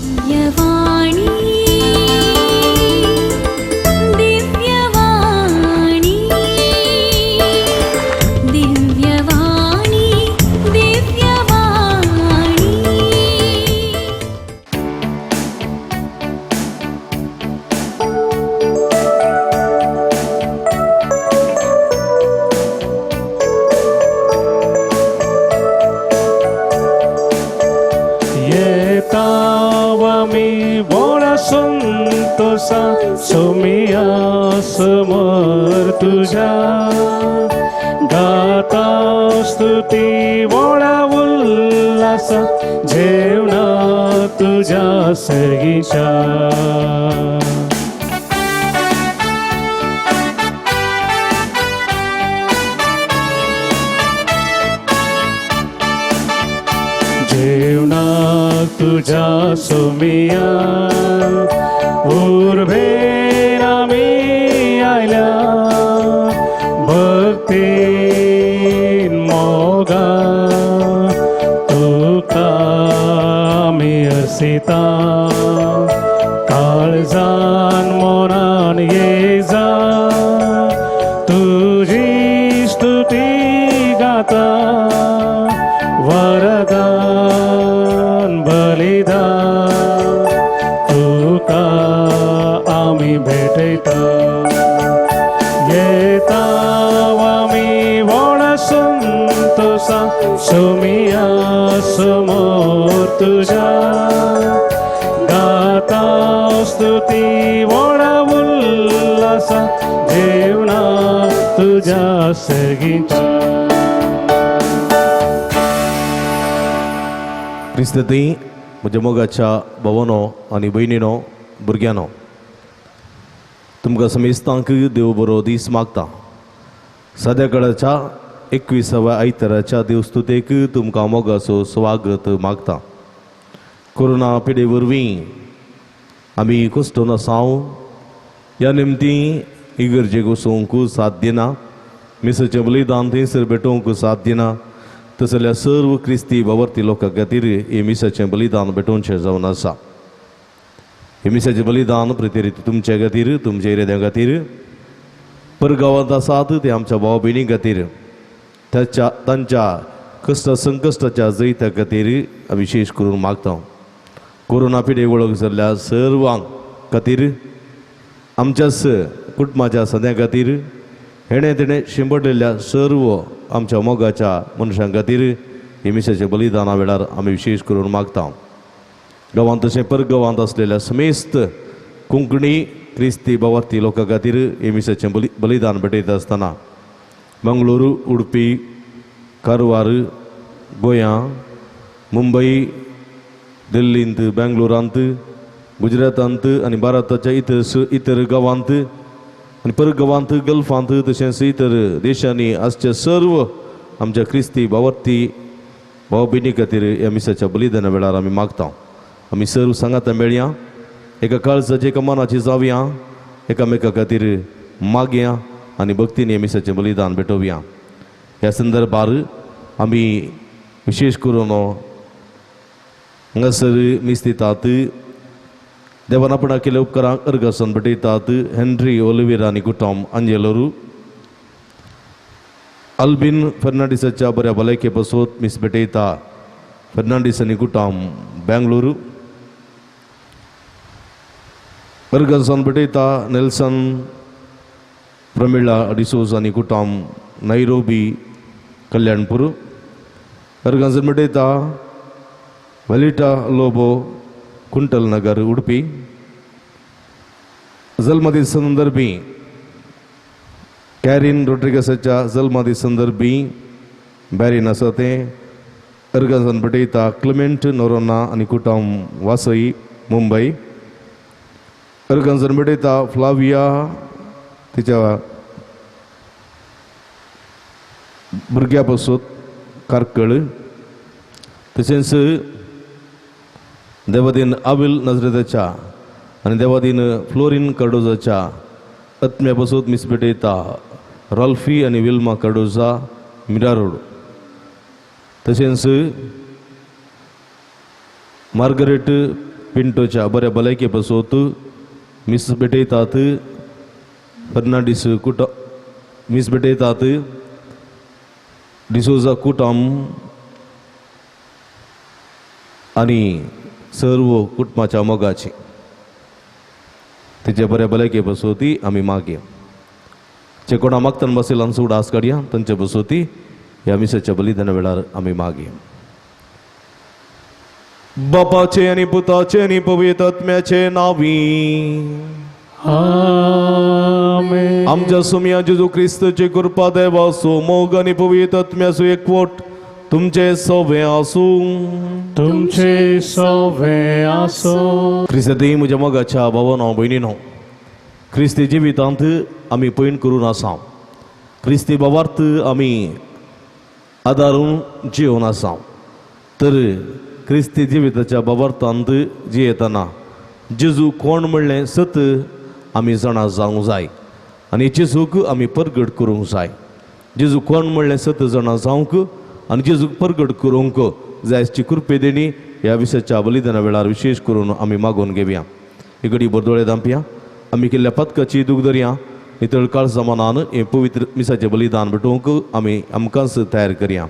दिव्यवाणी, दिव्यवाणी, दिव्यवाणी, दिव्यवाणी. येता आमी व्हडा संतोसा सोमिया समोर तुझ्या, गाता स्तुती व्हडा उल्हासा जेवणा तुझ्या सगीच्या. जेवणा तुझ्या सोमिया उर्बेन आमी आयल्या, भक्तीन मोगा तुका आमी असिता, काळजान मनान येजा तुजी स्तुती गाता, वरदान बलिदान तुका आमी भेटयता. येता आमी व्हडा संतोसा सोमिया समोर तुझ्या, गाता स्तुती व्हडा उल्हासा जेवणा तुझ्या सगीच्या. क्रिस्ती म्हज्या मोगाच्या भावानो आनी भयणीनो, भुरग्यांनो, तुमकां समेस्तांक देव बरो दीस मागता. सद्या काळाच्या 21व्या आयताराच्या देवस्तुतेक तुमकां मोगाचो स्वागत मागता. कोरोना पिडे वरवीं आमी कश्टून आसाव, ह्या निमती इगर्जेक वचूंक साथ दिना, मिसाचें बलिदान थंयसर भेटोवंक साथ दिना. तशें जाल्यार सर्व क्रिस्ती बावरती लोकां खातीर हे मिसाचें बलिदान भेटोवचें जावन आसा. हे मिसाचें बलिदान प्रतिरीत तुमचे खातीर, तुमच्या इराद्या खातीर, परगांवांत आसात ते आमच्या भाव भयणी खातीर, ताच्या तांच्या कश्ट संकश्टाच्या जैता खातीर विशेश करून मागता. कोरोना पिडे वळख जाल्ल्या सर्वांक खातीर, आमच्याच कुटुंबाच्या सद्या खातीर, हेणें तेणें शिंपडलेल्या सर्व आमच्या मोगाच्या मनशां खातीर हे मिसाच्या बलिदाना वेळार आमी विशेश करून मागता. गांवांत तशें परगांवांत आसलेल्या समेस्त कोंकणी क्रिस्ती बावार्थी लोकां खातीर हे मिसाचें बलिदान भेटयता आसतना मंगळुरू, उडपी, कारवार, गोंया, मुंबई, दिल्लींत, बेंगलोरांत, गुजरातांत आनी भारताच्या इतर इतर गांवांत आनी परगांवांत, गल्फांत तशेंच इतर देशांनी आसचे सर्व आमच्या क्रिस्ती बावरती भाव भयणी खातीर ह्या मिसाच्या बलिदाना वेळार आमी मागता. आमी सर्व सांगाता मेळया, एका काळजाची एका मनाची जावया, एकामेका खातीर मागया आनी भक्तीन ह्या मिसाचें बलिदान भेटोवया. ह्या संदर्भार आमी विशेश करून हांगासर मीस दितात. देवान आपणाक केल्या उपकारांक अर्गासन भेटयतात. हेनरी ओलिवेरा आनी कुटुंब अंजेलोरू, अल्बिन फर्नांडीसाच्या बऱ्या भलायके पासत मीस भेटयता. फर्नांडीस आनी कुटुंब बेंगळुरू. अर्गासन भेटयता नेल्सन प्रमिळा डिसोज आनी कुटुंब नैरोबी कल्याणपूर. अर्गासन भेटयता वलिटा लोबो कुंटल नगर उडपी. जल्मदी संदर्भी कॅरीन रोड्रिगसाच्या जल्मदी संदर्भी बॅरीन आसा तें अर्गासन भेटयता. क्लिमेंट नोरोना आनी कुटुंब वासई मुंबय. अर्गासन भेटयता फ्लाविया तिच्या भुरग्या पासून कार्कळ. तशेंच देवादीन आविल नजरेताच्या आनी देवादीन फ्लोरीन कार्डोजाच्या आत्म्या पासून मीस भेटयता. रॉल्फी आनी विल्मा कार्डोजा मिरा रोड. तशेंच मार्गरेट पिंटोच्या बऱ्या भलायके पासत मीस भेटयतात फर्नांडीस कुट मीस भेटयतात डिसोजा कुटुंब आनी सर्व कुटुंबाच्या मोगाची तिच्या बऱ्या भलायके पासत आमी मागया. जे कोणा मागताना बसयला उडास काडया तांचे बसोती ह्या मिसाच्या बलिदाना वेळार आमी मागया. बापाचे आनी पुताचे आनी पवित्र आत्म्याचे नावी आमेन. आमच्या सुमया जेजू क्रिस्तची कृपा देवाचो मोग आनी पवित्र आत्म्याचो एकवट तुमचे सवे आसूं. तुमचे सवे आसो. क्रिस्ती म्हज्या मोगाच्या भावानो भयणीनो, क्रिस्ती जिवितांत आमी पयण करून आसा. क्रिस्ती बाबार्थ आमी आदारून जिवन आसा. तर क्रिस्ती जिविताच्या बाबार्थांत जियेतना जेजू कोण म्हणलें सत आमी जाणा जावंक जाय आनी जेजूक आमी परगट करूंक जाय. जेजू कोण म्हणलें सत जाणा जावंक आनी जेजूक परगट करूंक जायची कृपे देणी ह्या विशयाच्या बलिदाना वेळार विशेश करून आमी मागोवन घेवया. इकडी बोरदोळे दांपया आमी केल्ल्या पदकाची दूख धरया. नितळ काळ जमानान हें पवित्र मिसाचें बलिदान भेटोवंक आमी आमकांच तयार करया.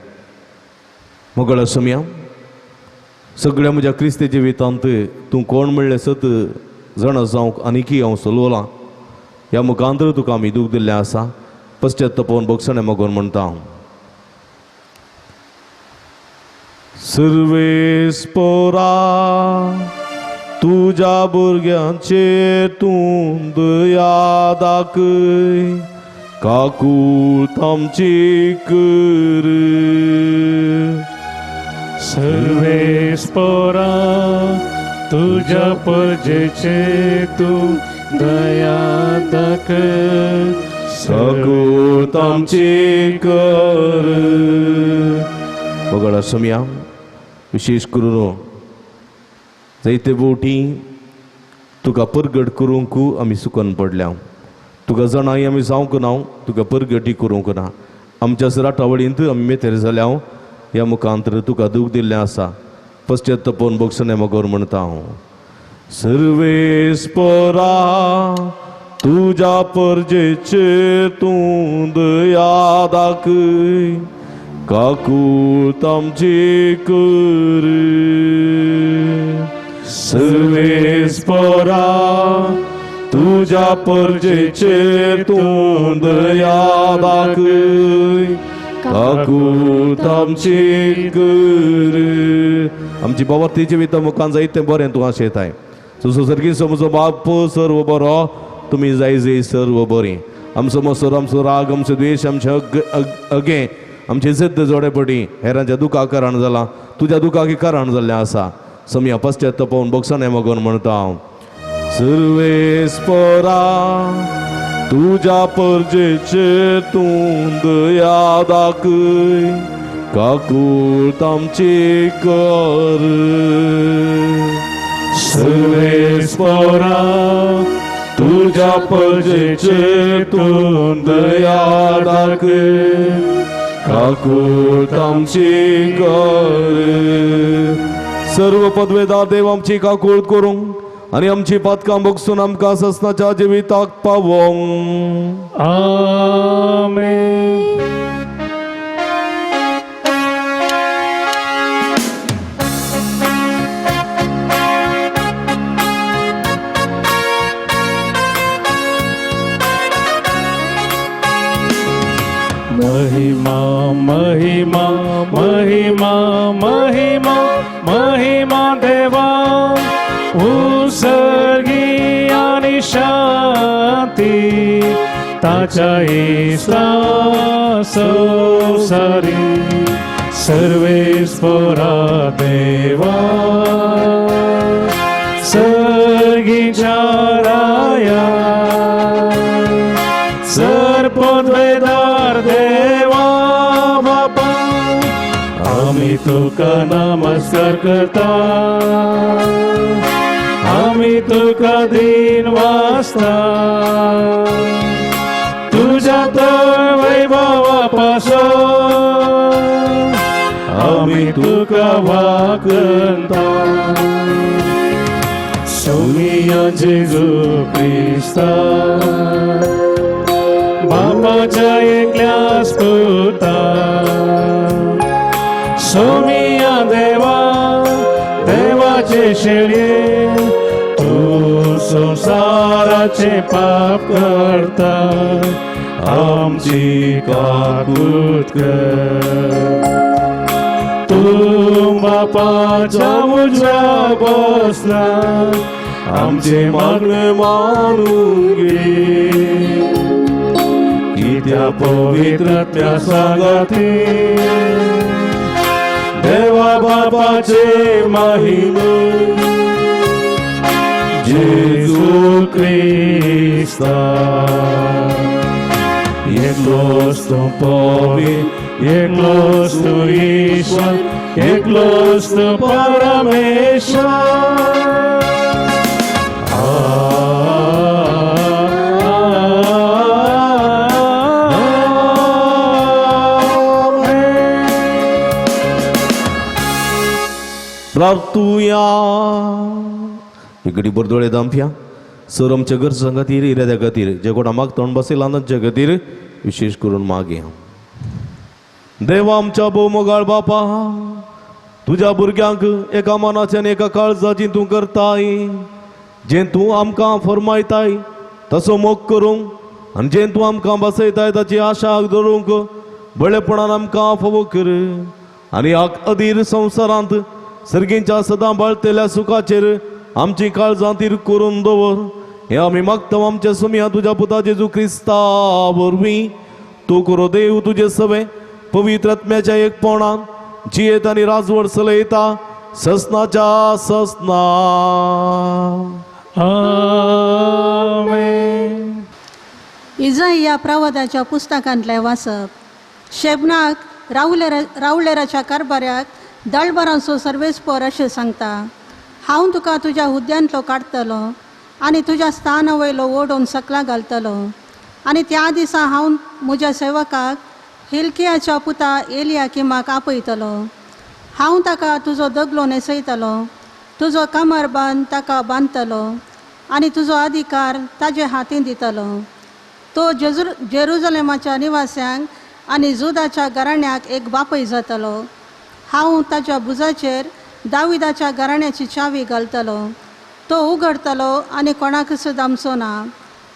मोगळ सोमया सगळ्या म्हज्या क्रिस्ती जिवितांत तूं कोण म्हणलें सत जाणा जावंक आनीकय हांव चलवलां. ह्या मुखांतर तुका आमी दूख दिल्लें आसा. पश्चात्तापोवन भोगसणें मागोवन म्हणटा हांव. सर्वेस्पोरा तुज्या भुरग्यांचेर तूं दया दाखय, काकूळ आमची कर. सर्वेस्पोरा तुझ्या परजेचे तूं दया दाखय, काकूळ आमची कर. वगळ सोमया विशेश करून जायते बोटी तुका परगट करूंक आमी सुकन पडल्या. तुका जाणाय आमी जावंक ना, तुका परगटी करूंक ना. आमच्या सराटावळींत आमी मेतेर जाल्या. ह्या मुखांतर तुका दूख दिल्लें आसा. पश्चात्तापोवन भोगसणें मगोर म्हणटा हांव. सर्वेस्पोरा तुज्या परजेचेर तूं दया दाखय, काकूळ आमची कर. सर्वेस्पोरा तुज्या परजेचेर तूं दया दाखय, काकूळ आमची कर. आमची बाबा जिविता मुखान जायत तें बरें तूं आशेताय. सो सर्गी समजो बाप सर्व बरो, तुमी जाय जाय सर्व बरी. आमचो मसर, आमचो राग, आमचो द्वेश, आमचें अगें, आमचें जिद्द जोडे पडी हेरांच्या दुखा कारण जाला, तुज्या दुखाक कारण जाल्लें आसा. समया पश्चात्तापोवन भोगसणें मागोवन म्हणटा हांव. सर्वेस्पोरा तुज्या परजेचेर तूं दया दाखय, काकूळ आमची कर. सर्वेस्पोरा तुझ्या परजेचे तूं दया दाखय, काकूळ आमची कर. सर्व पदवेदार देव आमची काकूळ करूंक आनी आमची पातकां भोगसून आमकां ससनाच्या जिविताक पावोंक. आमेन. महिमा महिमा महिमा महिमा महिमा देवा उसर्गी आणि शांती ताच्या इस्ता संसारी. सर्वेस्पोरा देवा सर्गीच्या राया सर्पद्वेदार देवा बापा आमी तुका नमस्कार करता, आमी तुका दिन वाचता. तुझ्या तर वैभवा पासून आमी तुका वाकता. सोमिया जेजू क्रिस्ता बापाच्या एकल्यास पुता सोमिया देवा देवाचे शेळये तूं संवसाराचे पाप करता आमची काकूत कर. तूं बापाच्या उजव्या बसला आमचे मागणे मानून घे. कित्या पवित्र त्या सांगाती देवा बापाचे महिमे जेजू क्रिस्ता. एकलोच तूं पवित्र, एकलोच तूं ईश्वर, एकलोच तूं परमेश्वर. आमेन. प्रार्थुया. इकडे बरदोळे दामफ्या सर आमच्या गरजां खातीर, इराद्या खातीर, जे कोणा मागता म्हणून बसयला तांच्या खातीर विशेश करून मागया. देवा आमच्या भोवमोगाळ बापा, तुज्या भुरग्यांक एका मनाच्यान आनी एका काळजाची तूं करताय. जें तूं आमकां फरमायताय तसो मोग करूंक आनी जें तूं आमकां बसयताय ताची आशा धरूंक बळेपणान आमकां फावो कर. आनी अधीर संवसारांत सर्गींच्या सदां बाळतेल्या सुखाचेर आमची काळजां तीर करून दवर. हें आमी मागता आमच्या सुमया तुज्या पुता जेजू क्रिस्ता वरवीं. तूं करो देव तुजे सवे पवित्र आत्म्याच्या एकपणान जियेत आनी राजवट चलयता ससनाच्या ससना. आमेन. इजय प्रवादाच्या पुस्तकांतलें वाचप. शेबनाक रावळेराच्या कारभाऱ्याक दळबरांचो सर्वेस्पोर अशें सांगता, हांव तुका तुज्या हुद्द्यांतलो काडटलो आनी तुज्या स्थाना वयलो ओडून सकला घालतलो. आनी त्या दिसा हांव म्हज्या सेवकाक हिलकियाच्या पुता एलियाकिमाक आपयतलो. हांव ताका तुजो दगलो न्हेसयतलो, तुजो कमरबंद ताका बांदतलो आनी तुजो अधिकार ताजे हातीन दितलो. तो जेरुजलेमाच्या निवास्यांक आनी जुदाच्या घराण्याक एक बापय जातलो. हांव ताच्या भुजाचेर दाविदाच्या घराण्याची चावी घालतलो. तो उगडतलो आनी कोणाकच दामचो ना,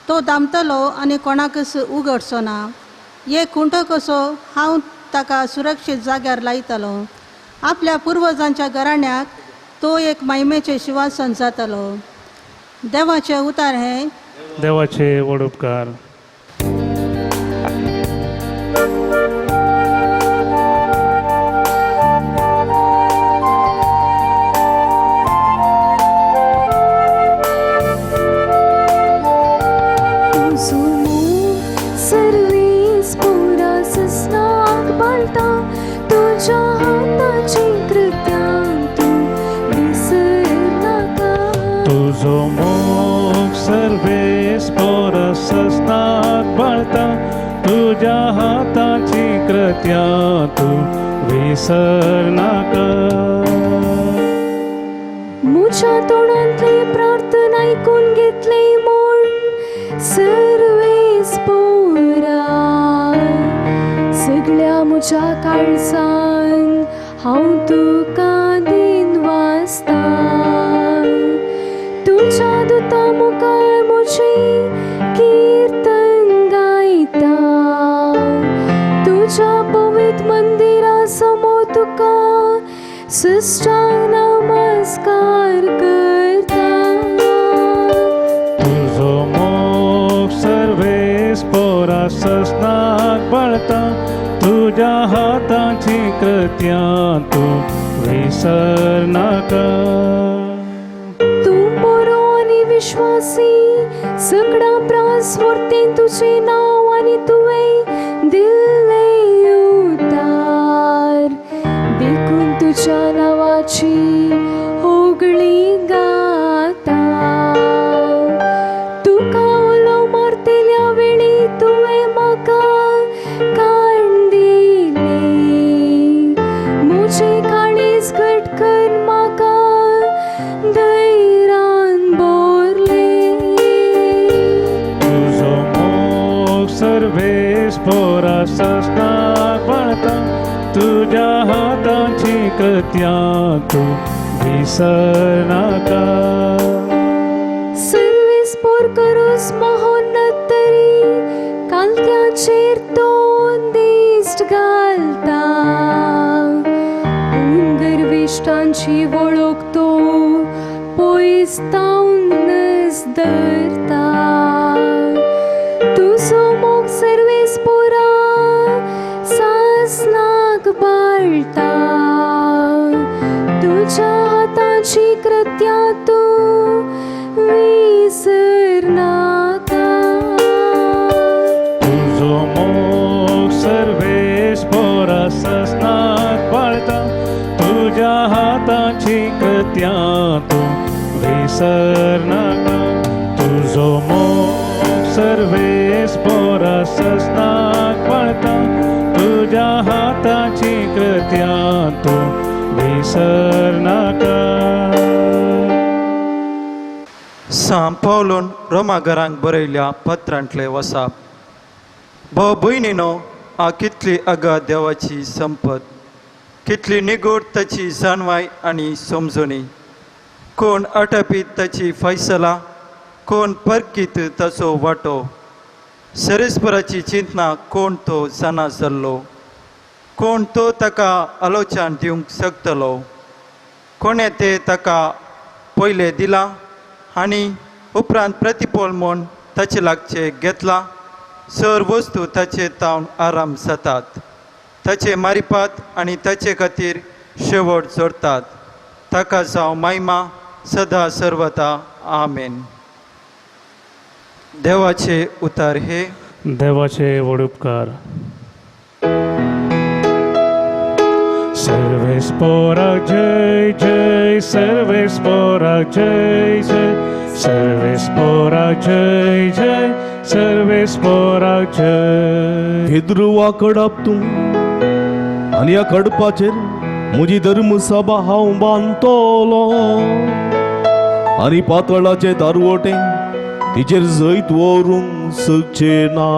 तो दामतलो आनी कोणाकच उगडचो ना. एक खुंटो कसो हांव ताका सुरक्षीत जाग्यार लायतलो. आपल्या पुर्वजांच्या घराण्याक तो एक मायमेचें शिवासन जातलो. देवाचें उतार हें. देवाचे व्हड उपकार. तुजो मोग सर्वीस पुरा ससनाक पाळटा, तुज्या हाताची कृत्यां तूं विसरनाका. तुजो मोग सर्वेस पोरा ससनाक बाळता, तुज्या हाताची कृत्यां तूं विसरनाका. म्हज्या तोंडांतली प्रार्थना आयकून घेतली म्हूण सर्वेस पोरा, सगळ्या म्हज्या काळजान हांव तुका दिन वाचता. तुज्या दुता मुखार म्हजी कीर्तन गायता, तुज्या पवित्र मंदिरा समोर तुका साष्टांग नमस्कार करता. तुजो मोग सर्वेस पोरा ससनाक बाळता, तुज्या हाताची कृत्यां तूं विसरनाका. तूं बरो आनी विश्वासी, सगळ्या प्रास वरतेन तुजें नांव आनी तुवें दिल्लें उतार, देखून तुज्या नांवाची होगळी गाता. तुका उलो मारतल्या वेळी तुवें म्हाका काण दिली, म्हजें काळीज घट कर म्हाका धैर्यान. कृत्यां तूं विसरनाका. सर्वेस्पोर करूस महोन्नत तरी कालत्याचेर तो दिश्ट घालता. पूण गर्विश्टांची वळख तो पयस तावनच धरता. तुजो मोग सर्वेस्पोरा सासनाक बाळटा. तुज्या हाताची कृत्या तूं विसरनाका. तुजो मोग सर्वेस्पोरा सासनाक पाळता, तुज्या हाताची कृत्यां तूं विसरनाका. तुजो मोग सर्वेस्पोरा सासनाक पाळता, तुज्या हाताची कृत्यां तूं विसरनाका. सां पावलून रोमाघरांक बरयल्या पत्रांतले वसाप. भाव भयणीनो, आ कितली आगा देवाची संपत, कितली निगूढ ताची जाणवाय आनी समजणी. कोण आटापीत ताची फैसला, कोण परकीत ताचो वांटो. सरेस्पराची चिंतना कोण तो जाणा जाल्लो, कोण तो ताका आलोचन दिवंक शकतलो. कोणें तें ताका पयलें दिलां आनी उपरांत प्रतिफळ म्हूण ताचे लागचें घेतलां. सर वस्तू ताचे तावन आराम जातात, ताचे मारिपात आनी ताचे खातीर शेवट जोडतात. ताका जावं महिमा सदा सर्वता. आमेन. देवाचे उतार हे. देवाचे व्हड उपकार. सर्वेस्पोरा जय जय, सर्वेस्पोरा जय जय, सर्वेस्पोरा जय जय, सर्वेस्पोरा जय. हेद्रुवा कडप तूं आनी ह्या कडपाचेर म्हजी धर्मसभा हांव बांदतलो आनी पातळाचे दारवटे तिचेर जैत व्हरूंक शकचे ना.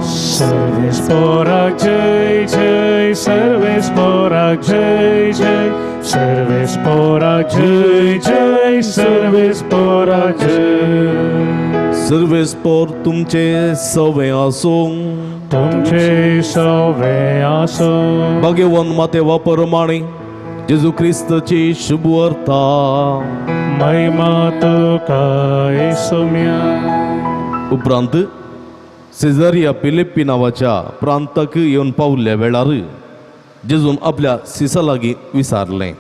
सर्वेस्पोरा जय जय, सर्वेस्पोरा जय जय, सर्वेस्पोरा जय जय, सर्वेस्पोरा जय. सर्वेस्पोर तुमचे सवे आसूं, तुमचे सवे आसूं. भाग्यवंत माते वापरमाणे जेजू क्रिस्तची शुभ वार्ता. महिमा तुका येसुम्या. उपरांत सेजारिया फिलिप्पी नांवाच्या प्रांताक येवन पावल्ल्या वेळार जेजून आपल्या सिसा लागीं विचारलें,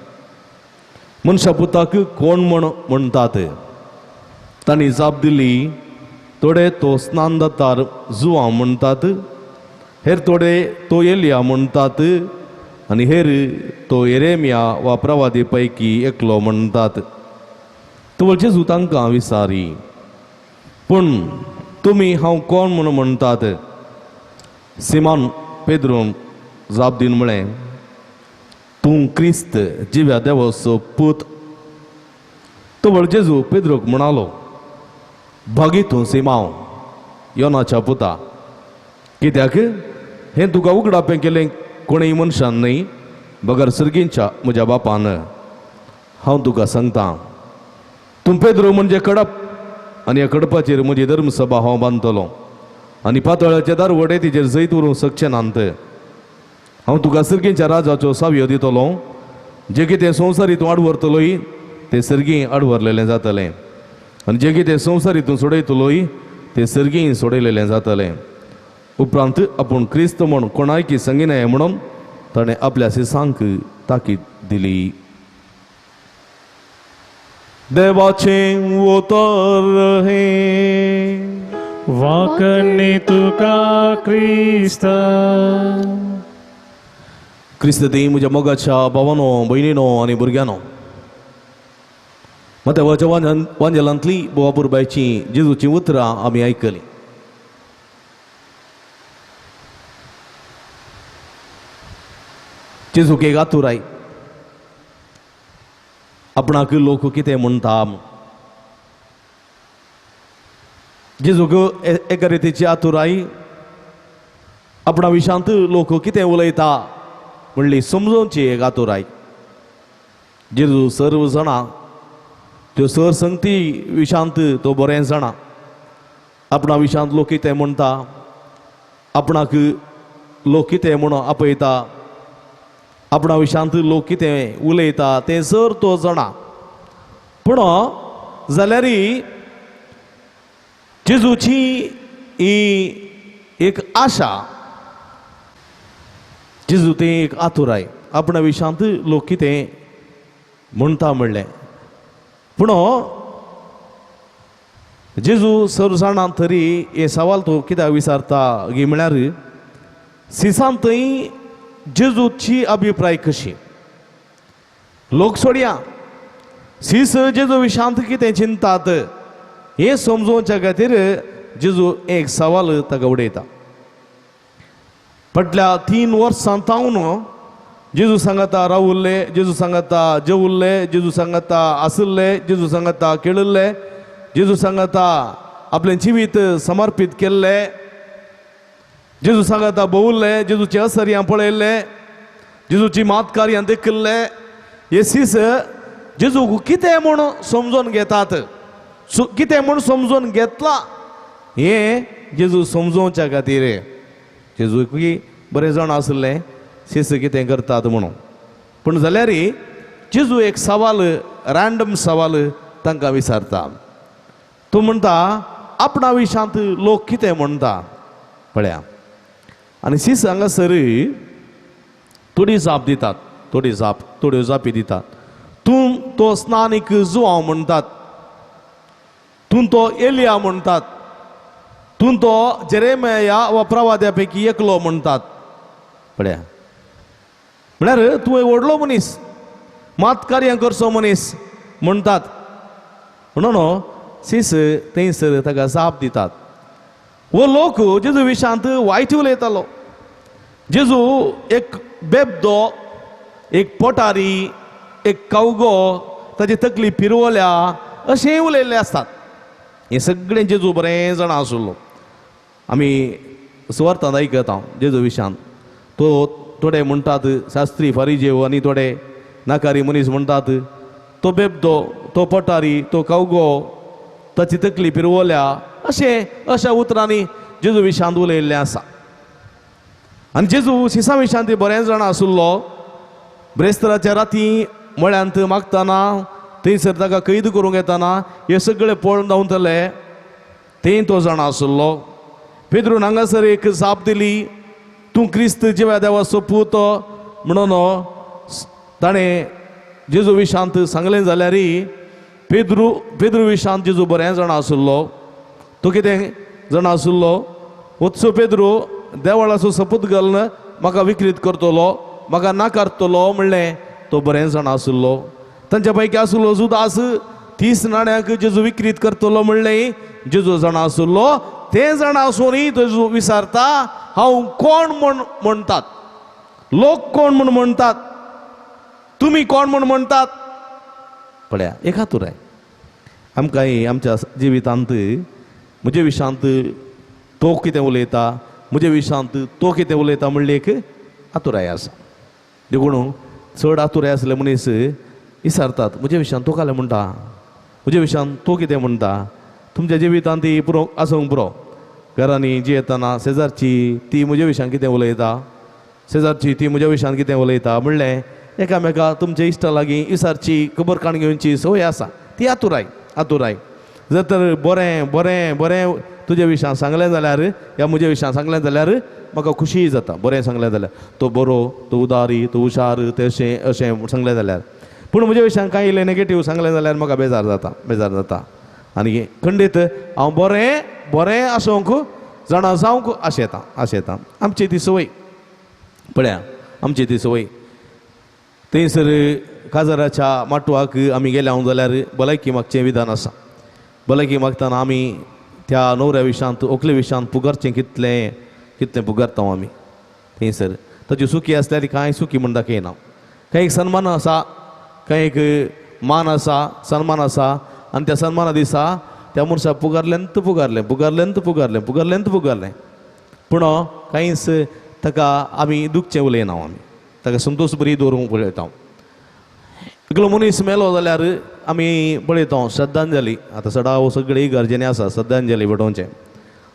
मनशा पुताक कोण म्हण म्हणटात? तांणी जाप दिली, थोडे तो स्नानदातार जुवां म्हणटात, हेर थोडे तो एलिया म्हणटात आनी हेर तो एरेमिया वा प्रवादी पैकी एकलो म्हणटात. तवळ जेजू तांकां विचारी, पूण तुमी हांव कोण म्हूण म्हणटात? सिमान पेद्रून जाप दिवन म्हळें, तूं क्रिस्त जिव्या देवाचो पूत. तवळ जेजू पेद्रूक म्हणालो, भागी तूं सिमांव योनाच्या पुता, कित्याक हें तुका उगडापें केलें कोणूय मनशान न्हय बगर सर्गींच्या म्हज्या बापान. हांव तुका सांगता, तूं पेद्रू म्हणजे कडप आनी ह्या कडपाचेर म्हजी धर्मसभा हांव बांदतलो आनी पातळाचे दारवडे तिचेर जैत व्हरूंक शकचे नात. हांव तुका सर्गींच्या राजाच्यो सावयो दितलो, जे कितें संवसारी तूं आडवरतलोय तें सर्गीं आडवरलेलें जातलें आनी जे कितें संवसारी तूं सोडयतलोय तें सर्गीं सोडयलेलें जातलें. उपरांत आपूण क्रिस्त म्हूण कोणायकी सांगिनाय म्हणून ताणें आपल्या सिसांक ताकीद दिली. देवाचें उतर हें. वाकणी तुका क्रिस्ता. क्रिस्त ती म्हज्या मोगाच्या भावानो, भयणीनो आनी भुरग्यांनो, मात्याच्या वांजेलांतली बोवा पुरबायची जेजूची उतरां आमी आयकलीं. जेजूक एक आतुराय आपणाक लोक कितें म्हणटा. जेजूक एका रितीची आतुराय आपणा विशांत लोक कितें उलयता म्हणली समजोवची एक आतुराय. जेजू सर्व जाणा, त्यो सर संगती विशांत तो बरें जाणा. आपणा विशांत लोक कितें म्हणटा, आपणाक लोक कितें म्हणून आपयता, आपणा विशांत लोक कितें उलयता तें सर तो जाणा. पूण जाल्यारय जेजूची ही एक आशा, जेजू तें एक आतुराय आपणा विशांत लोक कितें म्हणटा म्हणलें. पूण जेजू सर जाणा तरी हे सवाल तो कित्याक विचारता गी म्हळ्यार सिसान थंय जेजूची अभिप्राय कशी लोक सोडया सीस जेजू विशांत कितें चिंतात हें समजोवच्या खातीर जेजू एक सवाल ताका उडयता. फाटल्या 3 वर्सां तावन जेजू सांगता रावुल्ले, जेजू सांगता जेवुल्ले, जेजू सांगता आसुल्ले, जेजू सांगता खेळिल्ले, जेजू सांगता आपलें जिवीत समर्पीत केल्लें, जेजू सांगता भोवुल्ले, जेजूचे असर्यां पळयल्ले, जेजूची मातकार्यां देखिल्ले. हे सीस जेजू कितें म्हूण समजून घेतात, कितें म्हूण समजून घेतला हें जेजू समजोवच्या खातीर. जेजूकूय बरें जाण आसलें सीस कितें करतात म्हणून. पूण जाल्यार जेजू एक सवाल, रँडम सवाल तांकां विचारता. तूं म्हणटा आपणा विशांत लोक कितें म्हणटा पळया. आनी सीस हांगासर थोडी जाप दितात, थोडी जाप, थोड्यो जापी दितात. तूं तो स्नानीक जुवांव म्हणटात, तूं तो एलिया म्हणटात, तूं तो जेरेमिया वा प्रवाद्या पैकी एकलो म्हणटात. पळया म्हळ्यार तूं एक व्हडलो मनीस, मात कार्यां करचो मनीस म्हणटात. म्हणून सीस थंयसर ताका जाप दितात. हो लोक जेजू विशांत वायट उलयतालो. जेजू एक बेबदो, एक पोटारी, एक कवगो, ताची तकली फिरवल्या अशेंय उलयल्ले आसतात. हें सगळें जेजू बरें जाणा आशिल्लो. आमी सुवार्थांत आयकता जेजू विशांत. तो थोडे म्हणटात शास्त्री फारिजेव आनी थोडे नाकारी मनीस म्हणटात तो बेबदो, तो पोटारी, तो कवगो, ताची तकली फिरवल्या अशें अशा उतरांनी जेजू विशांत उलयल्लें आसा. आनी जेजू सिसा विशांत बरें जाणा आशिल्लो. ब्रेस्तराच्या राती मळ्यांत मागतना थंयसर ताका कैद करूंक येताना हे सगळे पळोवन धांवतले थंय तो जाणा आशिल्लो. पेद्रून हांगासर एक जाप दिली, तूं क्रिस्त जिव्या देवाचो पूत म्हणून ताणें जेजू विशांत सांगलें. जाल्यार पेद्रू पेद्रू विशांत जेजू बरें जाणा आशिल्लो. तो कितें जाणा आशिल्लो, वचो पेद्रू देवळाचो सपूत घालून म्हाका विक्रीत करतलो, म्हाका नाकारतलो म्हणलें तो बरें जाणा आशिल्लो. तांच्या पैकी आशिल्लो जुदास 30 नाण्यांक जेजू विक्रीत करतलो म्हणलें जेजू जाणा आशिल्लो. तें जाणा आसूनय जेजू विचारता हांव कोण म्हण म्हणटात, लोक कोण म्हूण म्हणटात, तुमी कोण म्हूण म्हणटात. पळया एक आतुराय आमकांय आमच्या जिवितांत म्हजे विशांत तो कितें उलयता, म्हजे विशांत तो कितें उलयता म्हणली एक आतुराय आसा. देखून चड आतुराय आसले मनीस विचारतात म्हजे विशांत तो कालें म्हणटा, म्हजे विशांत तो कितें म्हणटा. तुमच्या जिवितांत ती पुरो आसूंक पुरो. घरांनी जियेतना शेजारची ती म्हजे विशांत कितें उलयता, शेजारची ती म्हज्या विशांत कितें उलयता म्हणलें एकामेका तुमच्या इश्टा लागीं विचारची खबर काण घेवची संवय आसा. ती आतुराय आतुराय. जर तर बरें बरें बरें तुज्या विशांत सांगलें जाल्यार या म्हज्या विशांत सांगलें जाल्यार म्हाका खुशीय जाता. बरें सांगलें जाल्यार तो बरो, तो उदारी, तो हुशार, तें अशें अशें सांगलें जाल्यार. पूण म्हज्या विशांत कांय इल्लें नेगेटीव सांगलें जाल्यार म्हाका बेजार जाता, बेजार जाता. आनी खंडीत हांव बरें बरें आसूंक जाणा जावंक आशेता आशेता. आमची ती संवय पळया, आमची ती संवय. थंयसर काजाराच्या माटवाक आमी गेले हांव जाल्यार भलायकी मागचें विधान आसा. भलायकी मागतना आमी त्या न्हवऱ्या विशांत व्हंकले विशांत पुगरचें कितलें कितलें पुगरता आमी थंयसर. ताची सुखी आसल्यार कांय सुखी म्हण दाखयना. कांय एक सन्मान आसा, कांय एक मान आसा, सन्मान आसा. आनी त्या सन्माना दिसा त्या मनशाक पुगारलें पुगारलें पुगारलें पुगारलें पुगारलें पुगारलें. पूण कांयच ताका आमी दुखचें उलयना, आमी ताका संतोश बरी दवरूंक पळयता. एकलो मनीस मेलो जाल्यार आमी पळयता श्रद्धांजली. आतां सदां सगळे गरजेनी आसा श्रद्धांजली भेटोवचें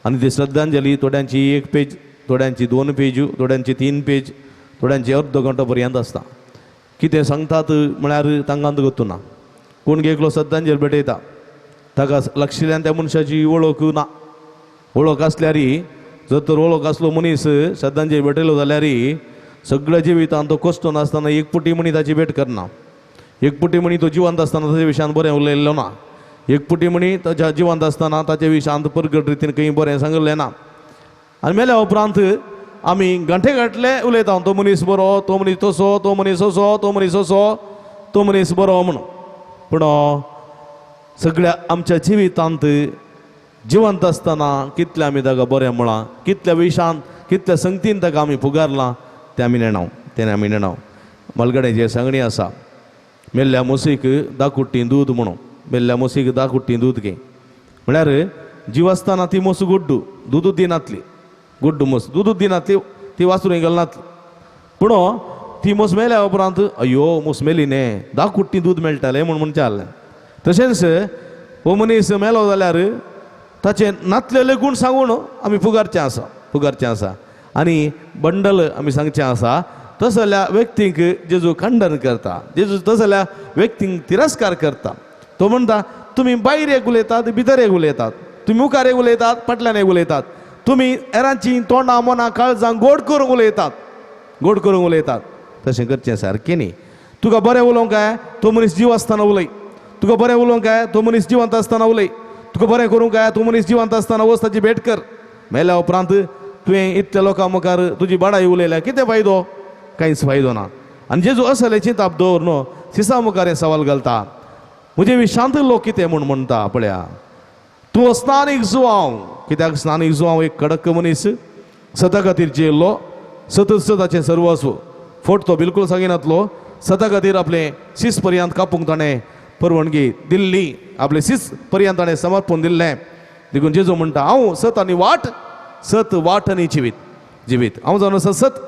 आनी ती श्रद्धांजली थोड्यांची एक पेज, थोड्यांची 2 पेज, थोड्यांची 3 पेज, थोड्यांची अर्द घंटो पर्यंत आसता. कितें सांगतात म्हळ्यार तांकां गत्तू ना. कोण एकलो श्रद्धांजली भेटयता ताका लक्षिल्ल्यान त्या मनशाची वळख ना. वळख आसल्यार जर तर वळख आसलो मनीस श्रद्धांजली भेटयलो जाल्यार सगळ्या जिवितांत तो कश्ट नासतना एक पुटी म्हणी ताची भेट करना. एक पुटी म्हणी तो जिवंत आसतना ताच्या विशयांत बरें उलयल्लो ना. एक पुटी म्हणी ताच्या जिवंत आसतना ताच्या विशयांत परगट रितीन खंय बरें सांगिल्लें ना. आनी मेल्या उपरांत आमी घंटे घाटले उलयता, तो मनीस बरो, तो मनीस तसो, तो मनीस असो, तो मनीस असो, तो मनीस बरो म्हणून. पूण सगळ्या आमच्या जिवितांत जिवंत आसतना कितले आमी ताका बरें म्हळां, कितल्या विशांत कितल्या संगतीन ताका आमी फुगारलां तें आमी नेणाव, तें आमी नेणाव. मलगड्याची सांगणी आसा, मेल्ल्या म्हशीक दाकुट्टी दूद म्हणून. मेल्ल्या म्हशीक दाकुट्टी दूद घे म्हळ्यार जीव आसतना ती म्हस गुड्डू दुदूच दिनातली, गुड्डू म्हस दुदूच दिनातली, ती वासरूं घालनातली. पूण ती म्हस मेल्या उपरांत अयो म्हस मेली न्हे, दाकुट्टी दूद मेळटालें म्हूण म्हणचें आहलें. तशेंच हो मनीस मेलो जाल्यार ताचें नातलेले गूण सांगून आमी फुगारचें आसा, फुगारचें आसा आनी बंडल आमी सांगचें आसा. तसल्या व्यक्तींक जेजू खंडन करता, जेजू तसल्या व्यक्तींक तिरस्कार करता. तो म्हणटा तुमी भायर एक उलयतात, भितर एक उलयतात, तुमी मुखार एक उलयतात, फाटल्यान एक उलयतात, तुमी हेरांची तोंडां मनां काळजां गोड करूंक उलयतात, गोड करूंक उलयतात. तशें करचें सारकें न्ही. तुका बरें उलोवंक काय तो मनीस जीव आसतना उलय, तुका बरें उलोवंक काय तो मनीस जिवंत आसतना उलय, तुका बरें करूंक काय तूं मनीस जिवंत आसतना वच ताची भेट कर. मेल्या उपरांत तुवें इतल्या लोकां मुखार तुजी बडाई उलयल्या, कितें फायदो? कांयच फायदो ना. आनी जेजू असलें चिंताप दवर सिसा मुखार हें सवाल घालता, म्हजे विशांत लोक कितें म्हूण म्हणटा पळया, तूं स्नानीक जुवांव. कित्याक स्नानीक जुवांव एक कडक मनीस, सता खातीर जियेल्लो, सतत सदाचें सर्वस्व, फोट तो बिलकूल सांगिनातलो, सता खातीर आपलें शीस पर्यंत कापूंक ताणें परवानगी दिल्ली, आपलें शीस पर्यंत ताणें समर्पण दिल्लें. देखून जेजू म्हणटा हांव सत आनी वाट, सत वाट आनी जिवीत, जिवीत हांव जावन आसा सत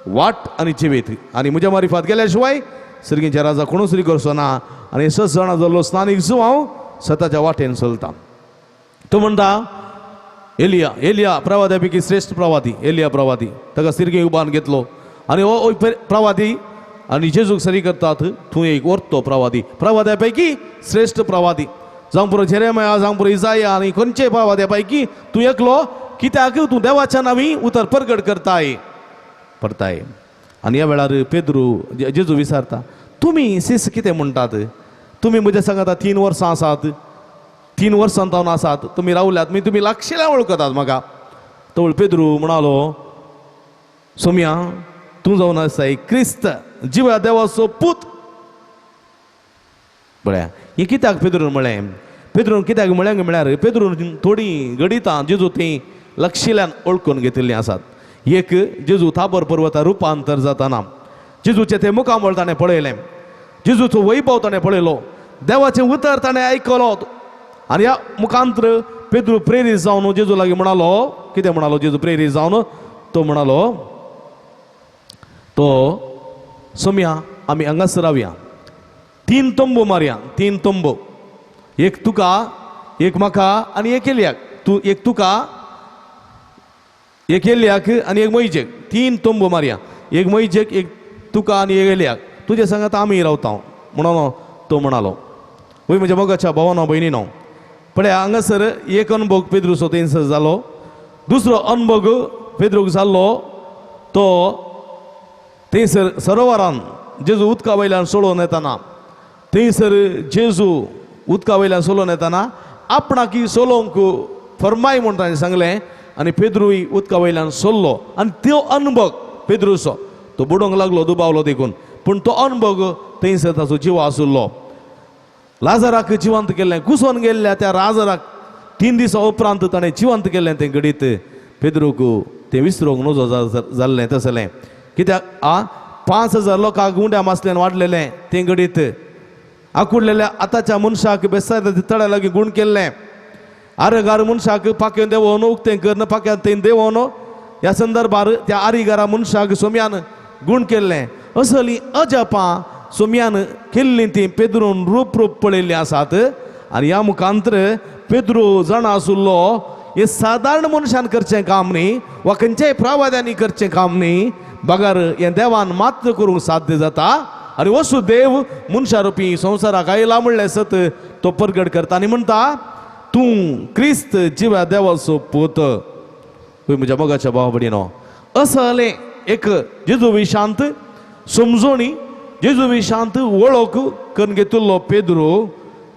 वाट आनी जिवीत, आनी म्हज्या मारिफात गेल्या शिवाय सर्गीच्या राजा कोणूच तरी करचो ना. आनी सत जाणां जाल्लो स्नानीक जुवांव सताच्या वाटेन चलता. तो म्हणटा एलिया, एलिया प्रवाद्या पैकी श्रेश्ठ प्रवादी, एलिया प्रवादी ताका सिरगे उबारून घेतलो आनी हो प्रवादी आनी जेजूक सरी करतात, तूं एक वर्तो प्रवादी, प्रवाद्या पैकी श्रेश्ठ प्रवादी, जावं पुरो जेरेमया, जावं पुरो इजाया आनी खंयचे प्रवाद्या पैकी तूं एकलो, कित्याक तूं देवाच्या नांवी उतर परगट करताय परताय. आनी ह्या वेळार पेद्रू जेजू विचारता, तुमी सीस कितें म्हणटात? तुमी म्हज्या सांगाता 3 वर्सां आसात, 3 वर्सां जावन आसात, तुमी रावल्यात, मागीर तुमी लागशिल्ल्यान वळखतात म्हाका. तवळ पेद्रू म्हणालो, सोम्या तूं जावन आसाय क्रिस्त जिव्या देवाचो पूत. पळया हें कित्याक पेद्रून म्हळें? पेद्रून कित्याक म्हळें म्हळ्यार पेद्रून थोडीं घडितां जेजू तीं लक्षिल्ल्यान वळखून घेतिल्लीं आसात. एक जेजू ताबर पर्वता रुपांतर जाताना जेजूचें तें मुखामळ ताणें पळयलें, जेजूचो वैभव ताणें पळयलो, देवाचें उतर ताणें आयकलो आनी ह्या मुखांतर पेद्रू प्रेरीत जावन जेजू लागीं म्हणालो, कितें म्हणालो जेजू प्रेरीत जावन? तो म्हणालो, तो सोम्या आमी हांगासर रावया, 3 तंबू मारया, 3 तंबू, एक तुका, एक म्हाका आनी एक एलियाक, तूं एक तुका, एक एलियाक आनी एक मोहिजेक, 3 तंबू मारया, एक मोहिजेक, एक तुका आनी एक एलियाक, तुजे सांगात आमी रावता म्हणून तो म्हणालो. वय म्हज्या मोगाच्या भावानो भयणीनो, पळय हांगासर एक अनुभव पेद्रूचो थंयसर जालो, दुसरो अनुभव पेद्रूक जाल्लो तो थंयसर सरोवरान जेजू उदका वयल्यान सोडोवन येताना, थंयसर जेजू उदका वयल्यान सोलोवन येताना आपणाक सोलोवंक फरमाय म्हूण ताणें सांगलें आनी पेद्रूय उदका वयल्यान सोल्लो आनी तो अनुभव पेद्रूचो तो बुडोवंक लागलो, दुबावलो देखून, पूण तो अनुभव थंयसर ताचो जीव आशिल्लो. लाजराक जिवंत केल्लें, कुसोन गेल्ल्या त्या लाजराक 3 दिसां उपरांत ताणें जिवंत केल्लें तें घडीत पेद्रूक तें विसरूंक नजो जाल्लें तसलें. कित्याक आ 5000 लोकांक उंड्या मासल्यान वाडलेलें तें घडीत, आकुडलेल्या आतांच्या मनशाक बेसाय तळ्या लागीं गूण केल्लें, आरगार मनशाक पाक्यान देंवोवन उक्तें करून पाक्यान थंय देंवोवन ह्या संदर्भार त्या आरिगारा मनशाक सोम्यान गूण केल्लें. असली अजापां सोम्यान केल्लीं तीं पेद्रून रूप रूप पळयल्लीं आसात. आनी ह्या मुखांतर पेद्रू जाणा आशिल्लो हें सादारण मनशान करचें काम न्ही वा खंयच्याय प्रावाद्यांनी करचें काम न्ही, बगर हें देवान मात्र करूंक साध्य जाता. आनी वसू देव मनशा रुपी संवसाराक आयला म्हणलें सत तो परगट करता आनी म्हणटा तूं क्रिस्त जिव्या देवाचो पूत. हय म्हज्या मोगाच्या भाव भयणीनो, असलें एक जेजू विशांत समजोणी, जेजू विशांत वळख करून घेतिल्लो पेद्रू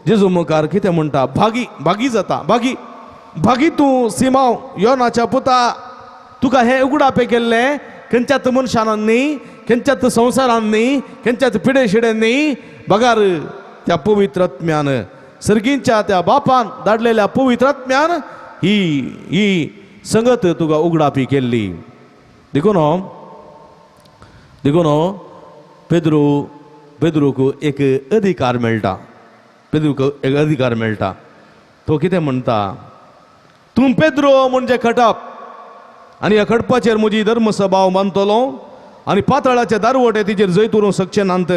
जेजू मुखार कितें म्हणटा, भागी भागी जाता, भागी भागी तूं सिमांव योनाच्या पुता, तुका हें उगडापें केल्लें खंयच्याच मनशान न्ही, खंयच्याच संवसारान न्ही, खंयच्याच पिडे शिडेन न्ही, बगार त्या पवित्र आत्म्यान, सर्गींच्या त्या बापान धाडलेल्या पवित्र आत्म्यान ही ही संगत तुका उगडापी केल्ली. देखून देखून पेद्रू पेद्रूक एक अधिकार मेळटा, पेद्रूक एक अधिकार मेळटा. तो कितें म्हणटा, तूं पेद्रो म्हणजे खटप आनी ह्या खडपाचेर म्हजी धर्मसभा हांव बांदतलो आनी पातळाचे दारवटे तिचेर जैत उरूंक शकचे नात.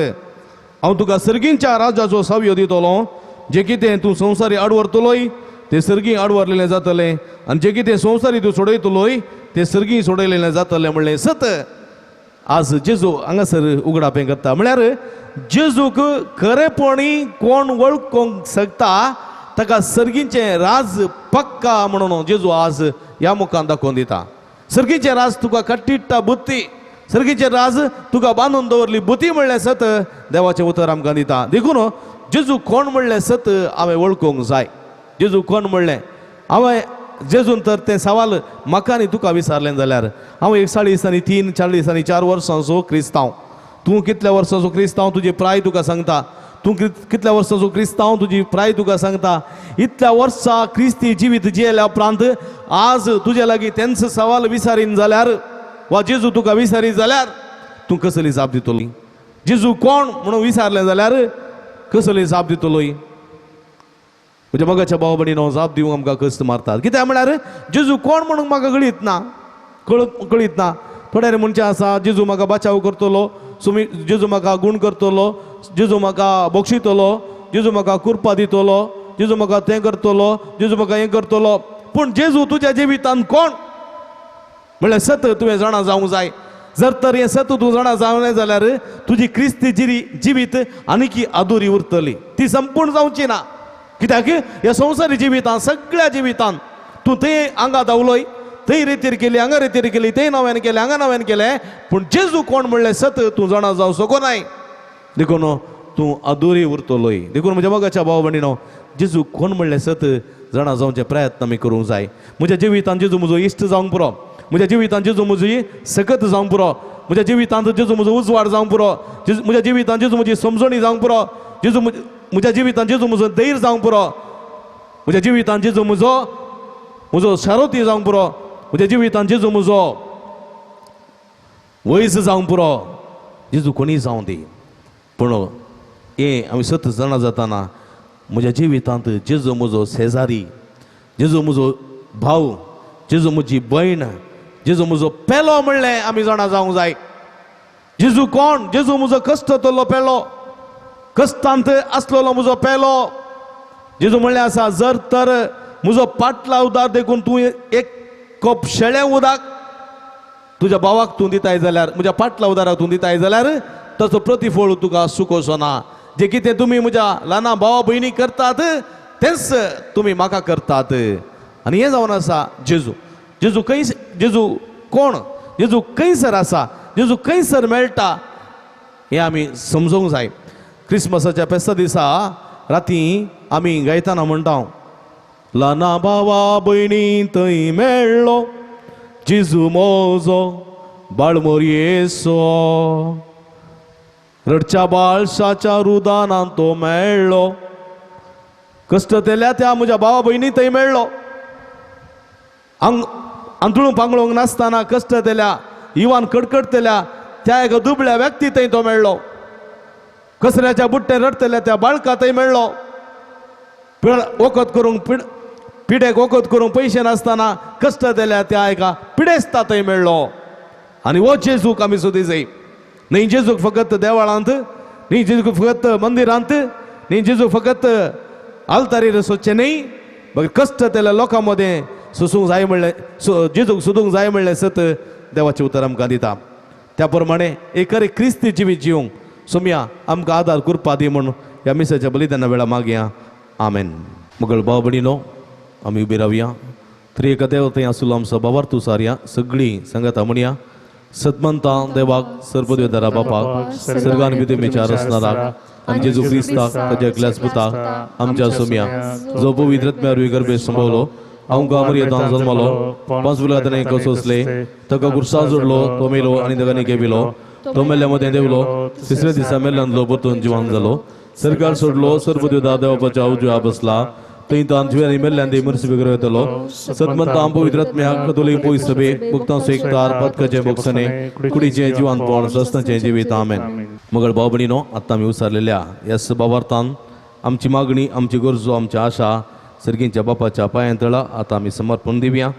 हांव तुका सर्गींच्या राजाचो सावयो दितलो, जे कितें तूं संवसारी आडवरतलोय ते सर्गी आडवरलेलें जातलें आनी जे कितें संवसारी तूं सोडयतलोय ते सर्गी सोडयलेलें जातलें म्हणलें सत आज जेजू हांगासर उगडापें करता. म्हळ्यार जेजूक खरेपणी कोण वळखूंक शकता ताका सर्गीचें राज पक्का म्हणून जेजू आज ह्या मुखान दाखोवन दिता. सर्गीचें राज तुका कट्टिट्टा बुद्धी, सर्गीचें राज तुका बांदून दवरली बुद्धी म्हणलें सत देवाचें उतर आमकां दिता. देखून जेजू कोण म्हणलें सत हांवें वळखूंक जाय. जेजू कोण म्हणलें हांवें जेजून तर तें सवाल म्हाका आनी तुका विचारलें जाल्यार हांव 41 आनी 3, 40 आनी 4 वर्सांचो क्रिस्तांव, तूं कितल्या वर्सांचो क्रिस्तांव तुजी प्राय तुका सांगता, तूं कितल्या वर्सांचो क्रिस्तांव तुजी प्राय तुका सांगता. इतल्या वर्सां क्रिस्ती जिवीत जियेल्या उपरांत आज तुजे लागीं तेंच सवाल विचारीन जाल्यार वा जेजू तुका विचारी जाल्यार तूं कसली जाप दितली? जेजू कोण म्हणून विचारलें जाल्यार कसली जाप दितलोय? म्हज्या मोगाच्या भाव भयणीनो, जाप दिवंक आमकां कश्ट मारतात. कित्याक म्हळ्यार जेजू कोण म्हणून म्हाका कळीत ना, कळीत ना. थोड्यार म्हणचें आसा जेजू म्हाका बाचाव करतलो, सुमी जेजू म्हाका गूण करतलो, जेजू म्हाका बक्षितलो, जेजू म्हाका कुरपा दितलो, जेजू म्हाका तें करतलो, जेजू म्हाका हें करतलो. पूण जेजू तुज्या जिवितान कोण म्हणल्यार सत तुवें जाणा जावंक जाय. जर तर हें सत तूं जाणा जावं जाल्यार तुजी क्रिस्ती जिवीत आनीकी अधुरी उरतली, ती संपूर्ण जावची ना. कित्याक ह्या संवसारी जिवितान सगळ्या जिवितान तूं थंय हांगा धांवलोय, थंय रेतीर केली, हांगा रेतीर केली, थंय नव्यान केलें, हांगा नव्यान केलें, पूण जेजू कोण म्हणलें सत तूं जाणा जावं शकनाय. देखून तूं अधुरी उरतलोय. देखून म्हज्या मोगाच्या भाव भयणीनो, जेजू कोण म्हणलें सत जाणा जावचे प्रयत्न आमी करूंक जाय. म्हज्या जिवितान जेजू म्हजो इश्ट जावंक पुरो, म्हज्या जिवितान जेजू म्हजी सकत जावंक पुरो, म्हज्या जिवितांत जेजू म्हजो उजवाड जावंक पुरो, म्हज्या जिवितान जेजू म्हजी समजणी जावंक पुरो, जेजू म्हज्या जिवितान जेजू म्हजो धैर्य जावंक पुरो, म्हज्या जिवितान जेजू म्हजो म्हजो शारोती जावंक पुरो, म्हज्या जिवितान जेजू म्हजो वयस जावंक पुरो. जेजू कोणीय जावं दी, पूण हें आमी सत जाणा जाताना म्हज्या जिवितांत जेजू म्हजो शेजारी, जेजू म्हजो भाव, जेजू म्हजी भयण, जेजू म्हजो पेलो म्हणलें आमी जाणा जावंक जाय. जेजू कोण? जेजू म्हजो कश्ट तलो पेलो, कश्टांत आसलेलो म्हजो पेलो. जेजू म्हणलें आसा, जर तर म्हजो पाटला उदार देखून तूं एक कप शेळें उदक तुज्या भावाक तूं दिताय जाल्यार, म्हज्या पाटला उदाराक तूं दिताय जाल्यार ताचो प्रतिफळ तुका सुकोवचो ना. जे कितें तुमी म्हज्या ल्हाना भावा भयणी करतात तेंच तुमी म्हाका करतात. आनी हें जावन आसा जेजू. जेजू खंय, जेजू कोण, जेजू खंयसर आसा, जेजू खंयसर मेळटा हें आमी समजूंक जाय. क्रिसमसाच्या फेस्ता दिसा राती आमी गायताना म्हणटा, ल्हाना भावा भयणी थंय मेळ्ळो जेजू मोजो बाळमोरयेचो, रडच्या बाळशाच्या रुदानान तो मेळ्ळो, कश्ट तेल्या त्या म्हज्या भावा भयणी थंय मेळ्ळो, आंतळूंक पांगळूंक नासतना कश्ट तेल्या इवान कडकडतेल्या त्या एका दुबळ्या व्यक्ती थंय तो मेळ्ळो, कचऱ्याच्या बुट्टे रडटल्या त्या बाळका थंय मेळ्ळो, वखद करूंक पिडेक वखद करूंक पयशे नासतना कश्ट दिल्या त्या एका पिडेस्ता थंय मेळ्ळो. आनी हो जेजूक आमी सोदी जाय. न्ही जेजूक फकत देवळांत, न्ही जेजूक फकत मंदिरांत, न्ही जेजूक फकत आल्तारीर सोदचें न्ही, बगर कश्ट तेल्या लोकां मदें सोसूंक जाय म्हणलें, जेजूक सोदूंक जाय म्हणलें सत देवाचें उतर आमकां दिता. त्या प्रमाणे एक खरें क्रिस्ती जिवीत जिवंक सोमया आमकां आदार करपा दी म्हूण ह्या मिसाच्या बलिदाना वेळा मागया. आमेन. मगळ भाव भयणीनो, आमी उबी रावया. त्रिएका देव थंय आसलो आमचो बाबार सारया सगळीं सांगाता म्हणया. सतमंता देवाक सर्वदेवदारा बापाक सर्गान विधुमेच्या रचणाराक आनी जेजू क्रिस्ताक ताच्या एकल्याच पुताक आमच्या सोमया जो पवित्र आत्म्या वरवीं गर्भे संभवलो, आमकां मर्यादान जल्मलो, 5 बुलातांनी सोंसले, ताका गुरसा जोडलो, तो मेलो आनी ताका घेविलो, तो मेल्ल्या मदें देवलो, तिसऱ्या दिसा मेल्ल्यान परतून जिवान जालो, सरकार सोडलो, सर्वदेवदा देवाच्या उजव्या बसला, थंय तान जिव्यांनी मेल्ल्यान दी मरसी बिगर येतलो. सतमंता पवित्र आत्म्याक कतोलीक पवित्र सभेक भक्तांचो एकतार पदकाचें भोगसणें कुडीचें जिवानपण सस्तांचें जिवीत. आमेन. मगळ भाव भयणीनो, आत्तां आमी उसारलेल्या ह्या सभावार्थान आमची मागणी, आमची गरजो, आमची आशा सर्गींच्या बापाच्या पांयां तळा आतां आमी समर्पण दिवया.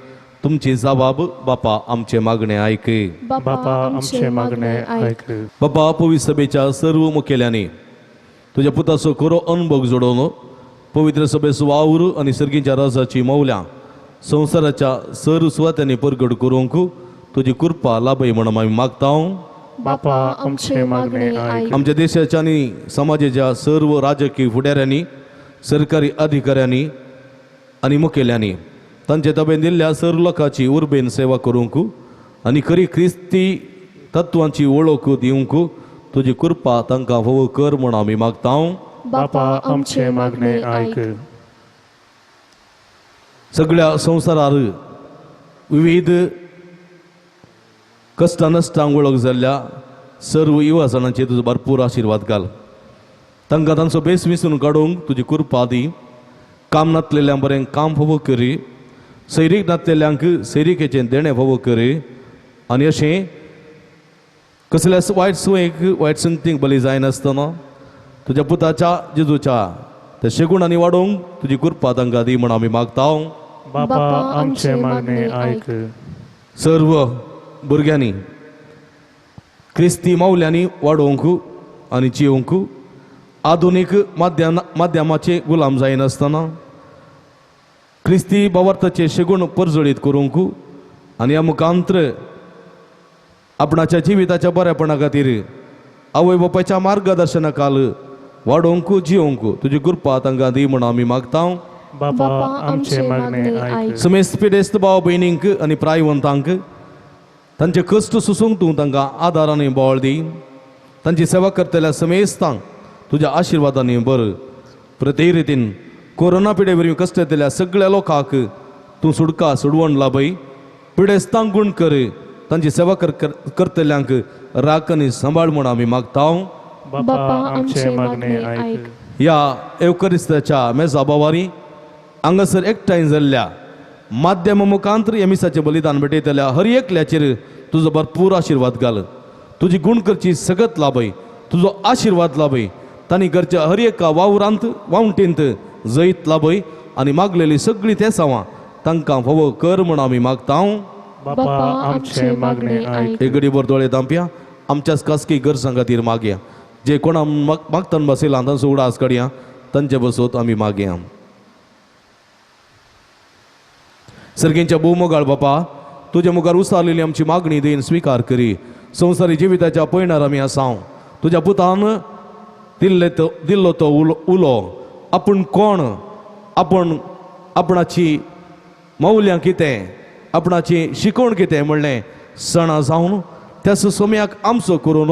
तुमची जबाब बापा आमचे मागणे आयक. बापा आमचे मागणे आयक. बापा, पवित्र सभेच्या सर्व मुखेल्यांनी तुज्या पुताचो खरो अनभोग जोडोवन पवित्र सभेचो वावर आनी सर्गीच्या राजाची मौल्यां संवसाराच्या सर सुवात्यांनी परगट करूंक तुजी कृपा लाभय म्हणून आमी मागता. बापा आमचे मागणे आयक. आमच्या देशाच्या आनी समाजाच्या सर्व राजकीय फुडाऱ्यांनी, सरकारी अधिकाऱ्यांनी आनी मुखेल्यांनी तांचे ताबेन दिल्ल्या सर्व लोकांची उर्बेन सेवा करूंक आनी खरी क्रिस्ती तत्वांची वळख दिवंक तुजी कृपा तांकां फावो कर म्हूण आमी मागता. बापा आमचे मागणे आयक. सगळ्या संवसारार विविध कश्टां नश्टांक वळख जाल्ल्या सर्व युवाजणांचेर तुजो भरपूर आशिर्वाद घाल. तांकां तांचो बेस विसरून काडूंक तुजी कृपा दी. काम नातलेल्यांक बरें काम फावो करी, सैरीक नातलेल्यांक सैरिकेचें देणें फावो करी आनी अशें कसल्याच वायट सुयेक वायट संगतीक बली जायनासतना तुज्या पुताच्या जेजूच्या त्या शेगुणांनी वाडोवंक तुजी कृपा तांकां दी म्हूण आमी मागता. बापा आमचे मागणे आयक. सर्व भुरग्यांनी क्रिस्ती मावल्यांनी वाडोवंक आनी जियोवंक आधुनीक माध्यमाचे गुलाम जायनासतना क्रिस्ती भावार्थाचे शेगूण परजळीत करूंक आनी ह्या मुखांत्र आपणाच्या जिविताच्या बरेपणा खातीर आवय बापायच्या मार्गदर्शना खाल वाडोवंक जियोवंक तुजी कृपा तांकां दी म्हूण आमी मागता. बापा आमचे मागणे आयक. समेस्त पिडेस्त भाव भयणींक आनी प्रायवंतांक तांचे कश्ट सोसूंक तूं तांकां आदार आनी बळ दी. तांची सेवा करतल्या समेस्तांक तुज्या आशिर्वादांनी बर. प्रत्येक रितीन कोरोना पिडे वरवीं कश्ट येतल्या सगळ्या लोकांक तूं सुडका सुडवण लाभय. पिडेस्तांक गुण कर, तांची सेवा करतल्यांक राख आनी सांबाळ म्हूण आमी मागता. बापा आमचे मागणे आयक. ह्या एवकरिस्ताच्या मेजा बावारी हांगासर एकठांय जाल्ल्या माध्यम मुखांत्र ह्या मिसाचें बलिदान भेटयतल्या हर एकल्याचेर तुजो भरपूर आशिर्वाद घाल. तुजी गुण करची सगत लाभय, तुजो आशिर्वाद लाभय. तांणी घरच्या हर एका वावरांत वावटींत जैत लाभय आनी मागलेली सगळीं तेसांवां तांकां फावो कर म्हूण आमी मागता. बापा आमचे मागणे आयक. एक घडीभर दोळे धांपया, आमच्याच खासगी गरजां खातीर मागया. जे कोणा मागतान बसयला तांचो उडास काडया, तांचे बसत आमी मागया. सर्गींच्या भोवमोगाळ बापा, तुज्या मुखार उसारलेली आमची मागणी देन स्विकार करी. संवसारी जिविताच्या पयणार आमी आसाव. तुज्या पुतान दिल्ले तो दिल्लो तो उलो उलो आपूण कोण, आपूण आपणाची मौल्यां कितें, आपणाची शिकवण कितें म्हणलें सणां जावन त्याच सोम्याक आमचो करून,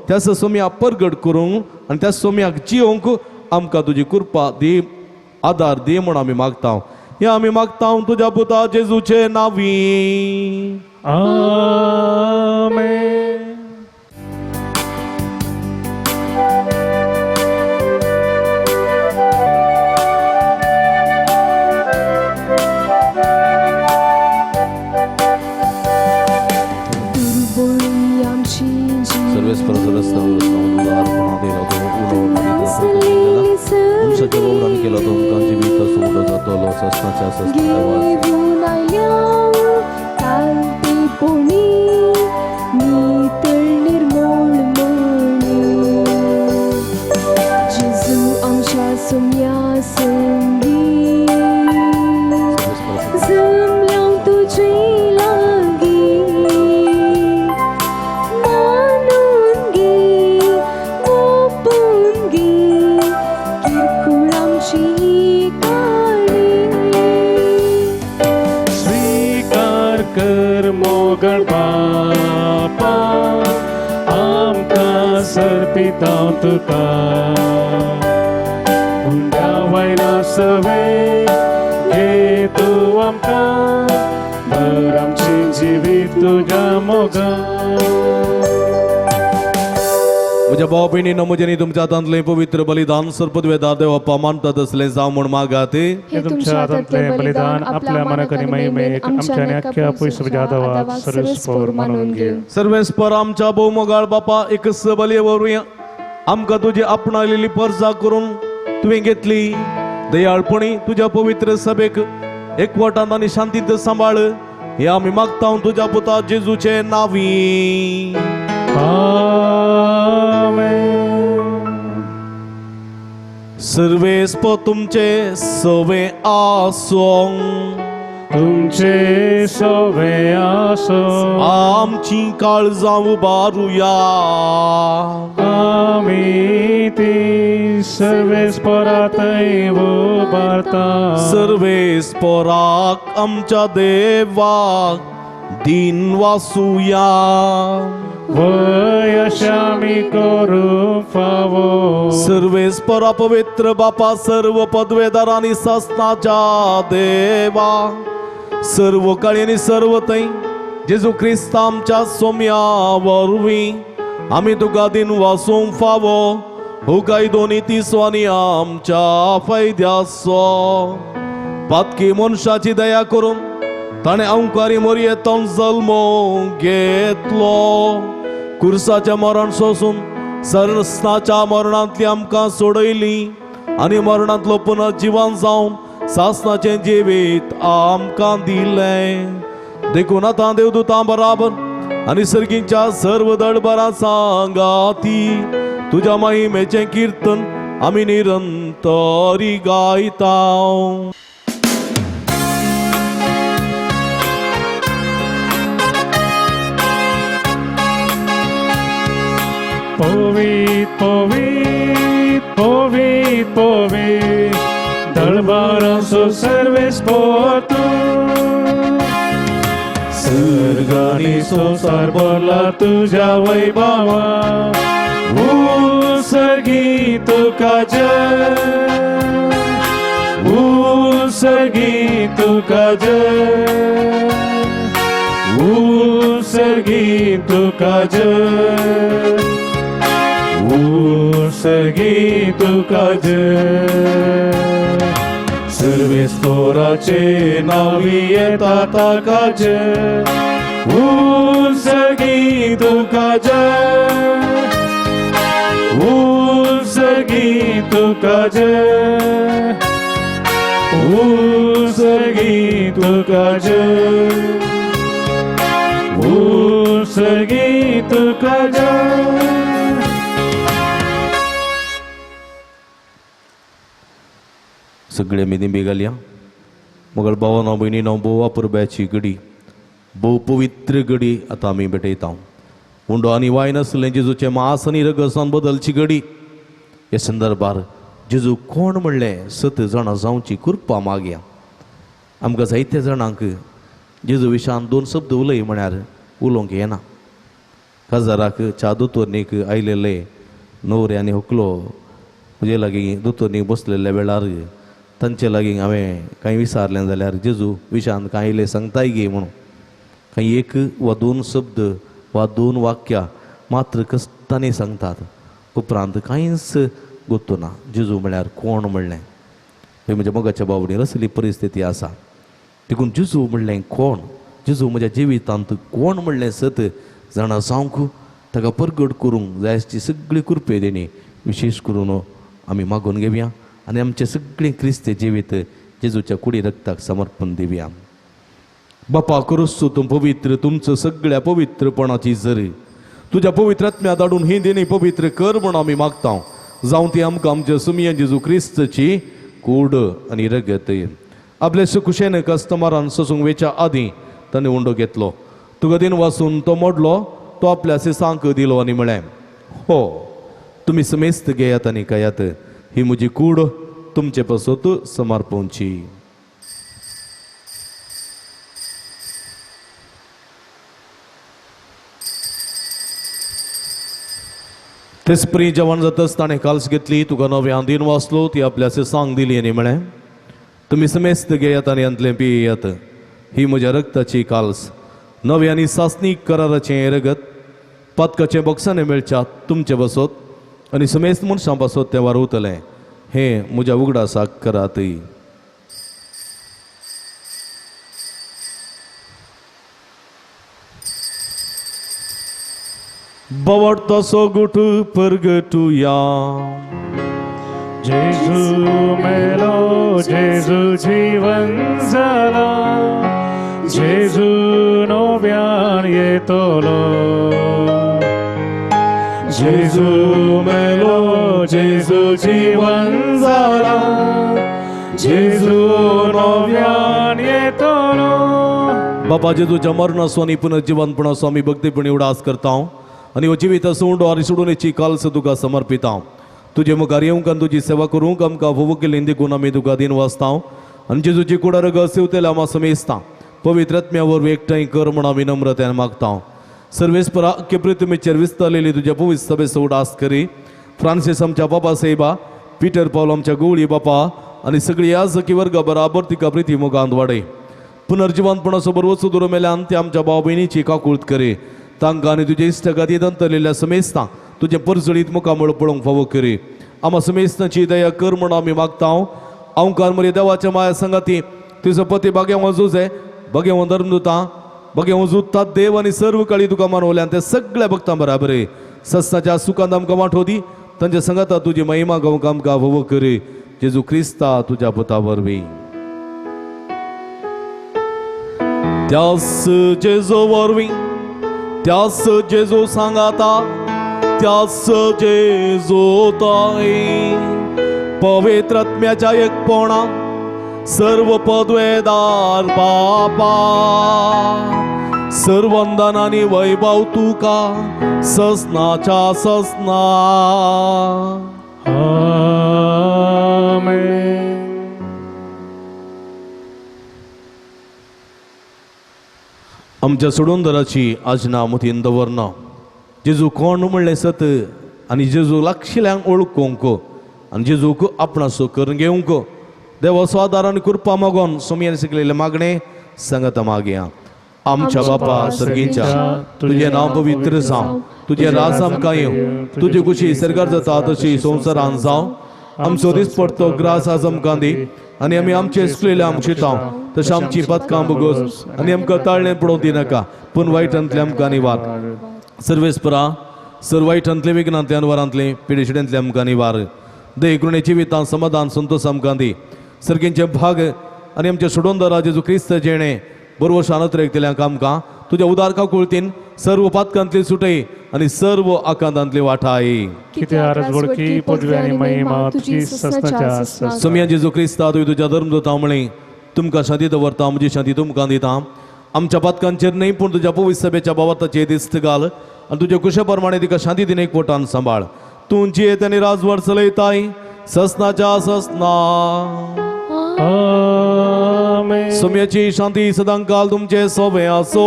त्याच सोम्याक परगट करूंक आनी त्या सोम्याक जियोवंक आमकां तुजी कृपा दी, आदार दी म्हूण आमी मागता. हे आमी मागता तुज्या पुता जेजूचे नांवी. आमेन. दुर्बोळी आमची सर्वेस्पर केलो तुमकां जिवीत सुमडो जातलो सस्नाच्या सस्ना घेवन आयल्या चालते कोणी नितळ निर्मोळ मोगळ बापा आमकां सर्पिता तुका हुंड्या वयला सवे घे तूं आमकां भर आमचें जिवीत तुज्या मोगान. म्हज्या भाव भयणीनो, म्हजें तुमच्या हातांतलें पवित्र बलिदान सर्पद्वेदा देवप्पा मानता तसलें जावं म्हूण मागात. हे तुमच्या हातांतलें बलिदान आपल्या मनाक आनी महिमेक आमच्या आनी अख्ख्या पयसुच्या आदावाक सर्वेस्पोर मानून घे. सर्वेस्पर आमच्या भोवमोगाळ बापा, एकच बलये वरवीं आमकां तुजी आपणायलेली परजा करून तुवें घेतली. दयाळपणी तुज्या पवित्र सभेक एकवटांत आनी शांतींत सांबाळ, हे आमी मागता तुज्या पुता जेजूचे नांवी. आमेन. सर्वेस्पर तुमचे सवे आसों. तुमचे सवे आसो. आमची काळजां उबारुया. आमी ती सर्वेस्परातय उबारता. सर्वेस्पराक आमच्या देवाक दिन वासुया. वय अशा आमी करूं फावो. सर्वेस्परा पवित्र बापा, सर्व पदवेदार आनी सासनाच्या देवा, सर्व काळी आनी सर्व थंय जेजू क्रिस्त आमच्या सोम्या वरवीं आमी तुका दिन वासूंक फावो. हो कायदो नीतीचो आनी आमच्या फायद्याचो. पातकी मनशाची दया करून ताणें अंकारी मोरयेंत जल्मो घेतलो. कुर्साचें मरण सोसून सरसनाच्या मरणांतली आमकां सोडयली आनी मरणांतलो पुनर्जिवन जावन सासनाचें जिवीत आमकां दिलें. देखून आतां देवदूतां बराबर आनी सर्गींच्या सर्व दळबरां सांगाती तुज्या महिमेचें किर्तन आमी निरंतरी गायता. पवीत पवीत पवीत पवीत दळबारांचो सर्वेस्पर तूं. सर्ग आनी संवसार भरला तुज्या वैभवा. उत्सर्गी तुका जय, उत्सर्गी तुका जय, उत्सर्गी तुका जय, उत्सर्गी तुका जय. सर्वेस्पराचे नावी येता ताका जय, उत्सर्गी तुका जय, उत्सर्गी तुका जय, उत्सर्गी तुका जय, उत्सर्गी तुका जय. सगळे आमी दिंबी घालया. मगळ भावानो भयणीनो, भोव अपुरबायेची घडी, भोव पवित्र घडी आतां आमी भेटयता. उंडो आनी वायन आसलें जेजूचें मास आनी रगसान बदलची घडी. हे संदर्भार जेजू कोण म्हणलें सत जाणां जावची कृपा मागया. आमकां जायत्या जाणांक जेजू विशान दोन शब्द उलय म्हळ्यार उलोवंक येना. काजाराक च्या दोतोरणीक आयलेले न्हवरे आनी होकलो म्हजे लागीं दोतोरणीक बसलेल्या वेळार तांचे लागीं हांवें कांय विचारलें जाल्यार जेजू विशान कांय इल्लें सांगताय गे म्हणून कांय एक वा दोन शब्द वा दोन वाक्यां मात्र कश्टांनी सांगतात. उपरांत कांयच गोत्तू ना जेजू म्हळ्यार कोण म्हणलें. हे म्हज्या मोगाच्या बावडीर असली परिस्थिती आसा. देखून जेजू म्हणलें कोण, जेजू म्हज्या जिवितांत कोण म्हणलें सत जाणा जावंक ताका परगट करूंक जाय आसची सगळी कृपे देणी विशेश करून आमी मागून घेवया आनी आमचें सगळें क्रिस्ती जिवीत जेजूच्या कुडी रक्ताक समर्पण दिवया. बापा क्रिस्तू तूं पवित्र, तुमचं सगळ्या पवित्रपणाची जरी तुज्या पवित्र आत्म्या धाडून ही देणी पवित्र कर म्हूण आमी मागता. जावं ती आमकां आमच्या सुमया जेजू क्रिस्तची कूड आनी रगत. आपल्या सुकुशेन कस्टमरान सोसूंक वेच्या आदीं ताणें उंडो घेतलो. तुका दिन वासून तो मोडलो, तो आपल्या सिसांक दिलो आनी म्हळें, हो तुमी समेस्त घेयात आनी खायात, ही म्हजी कूड तुमचे पासत समर्पणची. तेसपरी जेवण जातच ताणें काल्स घेतली, तुका नव्यान दिन वाचलो, ती आपल्या सांग दिली आनी म्हळें, तुमी समेस्त घेयात आनी हांतलें पियेयात, ही म्हज्या रक्ताची काल्स, नव्या आनी सासणीक कराराचें हें रगत पातकाचें बोक्सांनी मेळच्या तुमचे बसत आनी समेस्त मनशां पासत तें वारवतलें, हें म्हज्या उगडासाक करातय. बवडतो गुट परगटुया. जेजू मेलो, जेजू जीवन जाला, जेजू नव्यान येतलो. जेजू मेलो, जेजू जीवन जाला, जेजू नव्यान येतलो. बापा जेजूच्या मरणाचो आनी पुनर्जिवनपणाचो आमी भक्तीपणी उडास करता आनी हो जिवीत सोंडो आनी सोडून काल्स तुका समर्पिता. तुजे मुखार येवंक आनी तुजी सेवा करूंक आमकां फोवो केल्ली देखून आमी तुका दिन वाचता आनी जेजूची कुडार सेवतेल्या आमा समेस्ता पवित्र आत्म्या वरवीं एकठांय कर म्हूण आमी नम्रतायेन मागता. सर्वेस्परा अख्खे पृथ्वीचेर विस्तारलेली तुज्या पवित्र सभेचो उडास करी. फ्रांसीस आमच्या बाबा साहेबा, पिटर पावल आमच्या गवळी बापा आनी सगळी याजकी वर्गा बराबर तिका प्रिती मुखांत वाडय. पुनर्जिवनपणाचो बरोबर दुरो मेल्यान ते आमच्या भाव भयणीची काकूळत करी. तांकां आनी तुजे इश्टगाती दंतरलेल्या समेस्तां तुजें परजळीत मुखामळ पळोवंक फावो करी. आमा समेस्तांची दया कर म्हूण आमी मागता. अवकार मरे देवाच्या माया संगाती तुजो पती बागेवो जुजे, बागेवो धर्मदुतां, बागेवो जुत्तात देव आनी सर्व काळी तुका मानवल्यान ते सगळ्या भक्तां बराबर सस्ताच्या सुखांत आमकां वांटो दी. तांच्या संगाता तुजी महिमा गावंक आमकां फावो करी. जेजू क्रिस्ता तुज्या पुता वरवीं. त्यास जेजू वरवीं, त्यास जेजू सांगाता, त्यास जेजू ताई पवित्र आत्म्याच्या एकपणा सर्व पदवेदार बापा, सर्वंदन आनी वैभव तुका ससनाच्या ससना. आमेन. आमच्या सोडूनदाराची आजना मतीन दवरना. जेजू कोण म्हणलें सत आनी जेजू लागशिल्ल्यांक ओळखूंक आनी जेजूक आपणासो करून घेवंक देवाचो आदार आनी कृपा मागोन सोमयान शिकलेलें मागणें सांगता मागया. आमच्या बापा सर्गींच्या, तुजें नांव पवित्र जावं, तुजें राज आमकां येवं, तुजी खुशी सरकार जाता तशी संवसारान जावं. आमचो दिसपडतो ग्रास आज आमकां दी आनी आमी आमचे चुकलेले आमचे तांव तशें आमची पदकां बगोस आनी आमकां ताळणें पडोवंक दिनाका, पूण वायटांतलें आमकां निवार. सर्वेस्परा सर वायटांतलें विघ्नांतलें अनवरांतलें पिडेशिड्यांतलें आमकां निवार. दे कृणे जिवितांत समाधान संतोष आमकां दी. सर्गींचे भाग आनी आमचे सोडोनदारा जेजू क्रिस्त जेणे बरोबर शानत रेखतल्यांक आमकां तुज्या उदार काकुळतीन सर्व पातकांतली सुटय आनी सर्व आकांतांतली वाठाय. कित्याक पदवी आनी महिमा तुजी ससनाच्या ससना. सोमया जेजू क्रिस्ता तुवें तुज्या धर्मदूता म्हळें, तुमकां शांती दवरता, म्हजी शांती तुमकां दिता. आमच्या पातकांचेर न्हय पूण तुज्या पवित्र सभेच्या बाबताचेर दिस्त घाल आनी तुज्या कुशे प्रमाणे तिका शांती दिन एकवटान सांबाळ. तूं जियेत आनी राजवट चलयताय ससनाच्या ससना. आमेन. सोम्याची शांती सदांकाल तुमचे सोबे आसो.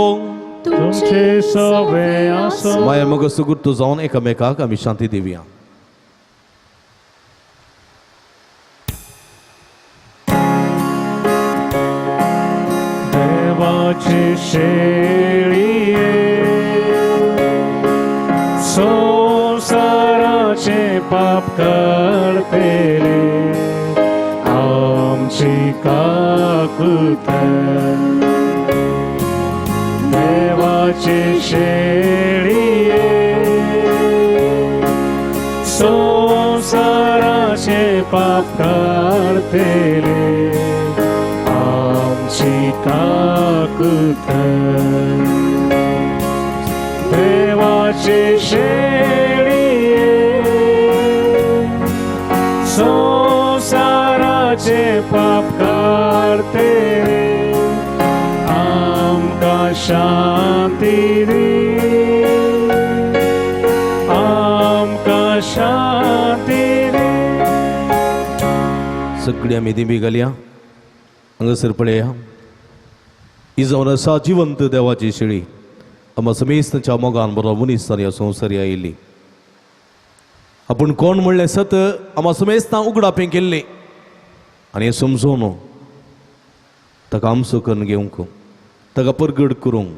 तुमचे सोबे आसो. माया मग सुगुर्त जावन एकामेकाक आमी शांती दिवया. देवाचे शेळये संवसाराचे पाप काडतेले आमची काकुळट. देवाचे शेळये संवसाराचे पाप काडतेले आमची काकुळट. देवाचे शेळये संवसाराचे पाप काडतेले आमकां शांती दी, आमकां शांती दी. सगळी आमी दिंबी घालया, हांगासर पळया. ही जावन आसा जिवंत देवाची शेळी आमा समेस्तांच्या मोगान बरो मनीस ह्या संवसारी आयिल्ली. आपूण कोण म्हणलें सत आमा सुमेस्तां उगडापें केल्लें आनी हें समजून ताका आमचो करून घेवंक, ताका परगट करूंक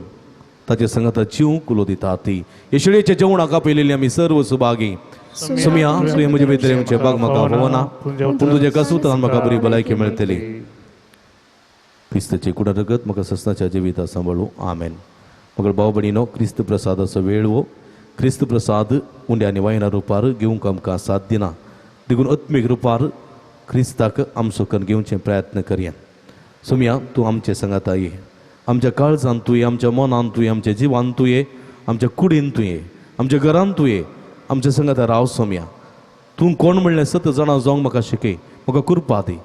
ताचे सांगाता जीव कुलो दिता ती येशळेच्या जेवणाक आपयलेली आमी सर्व सुभागी. सुमया तुवें म्हजे भितर येवचें बाग म्हाका भोवना, पूण तुजें कसुतान म्हाका बरी भलायकी मेळटली. क्रिस्ताचे कुडा रगत म्हाका सस्नाच्या जिविता सांबाळू. आमेन. मगर भाव भयणीनो, क्रिस्त प्रसादाचो वेळ हो. क्रिस्त प्रसाद उंड्या आनी वायना रुपार घेवंक आमकां साथ दिना, देखून आत्मीक रुपार क्रिस्ताक आमचो करून घेवचे प्रयत्न करया. सोमया तूं आमचे सांगाता ये, आमच्या काळजान तूं ये, आमच्या मनान तूं ये, आमच्या जिवान तूं ये, आमच्या कुडीन तूं ये, आमच्या घरान तूं ये, आमच्या सांगाता राव. सोमया तूं कोण म्हणलें सत जाणा जावंक म्हाका शिकय, म्हाका कृपा दी.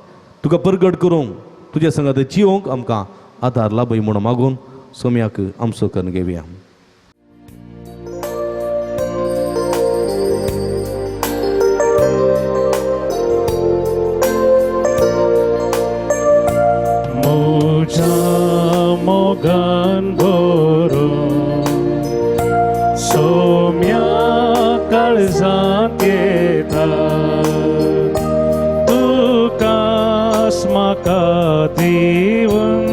तुका परगट करूंक तुज्या सांगाता जिवंक आमकां आदार लाभय म्हूण मागून सोमयाक आमचो करून घेवया. म्हज्या मोगान भरून सोम्या काळजांत येता, तुकास म्हाका दिवन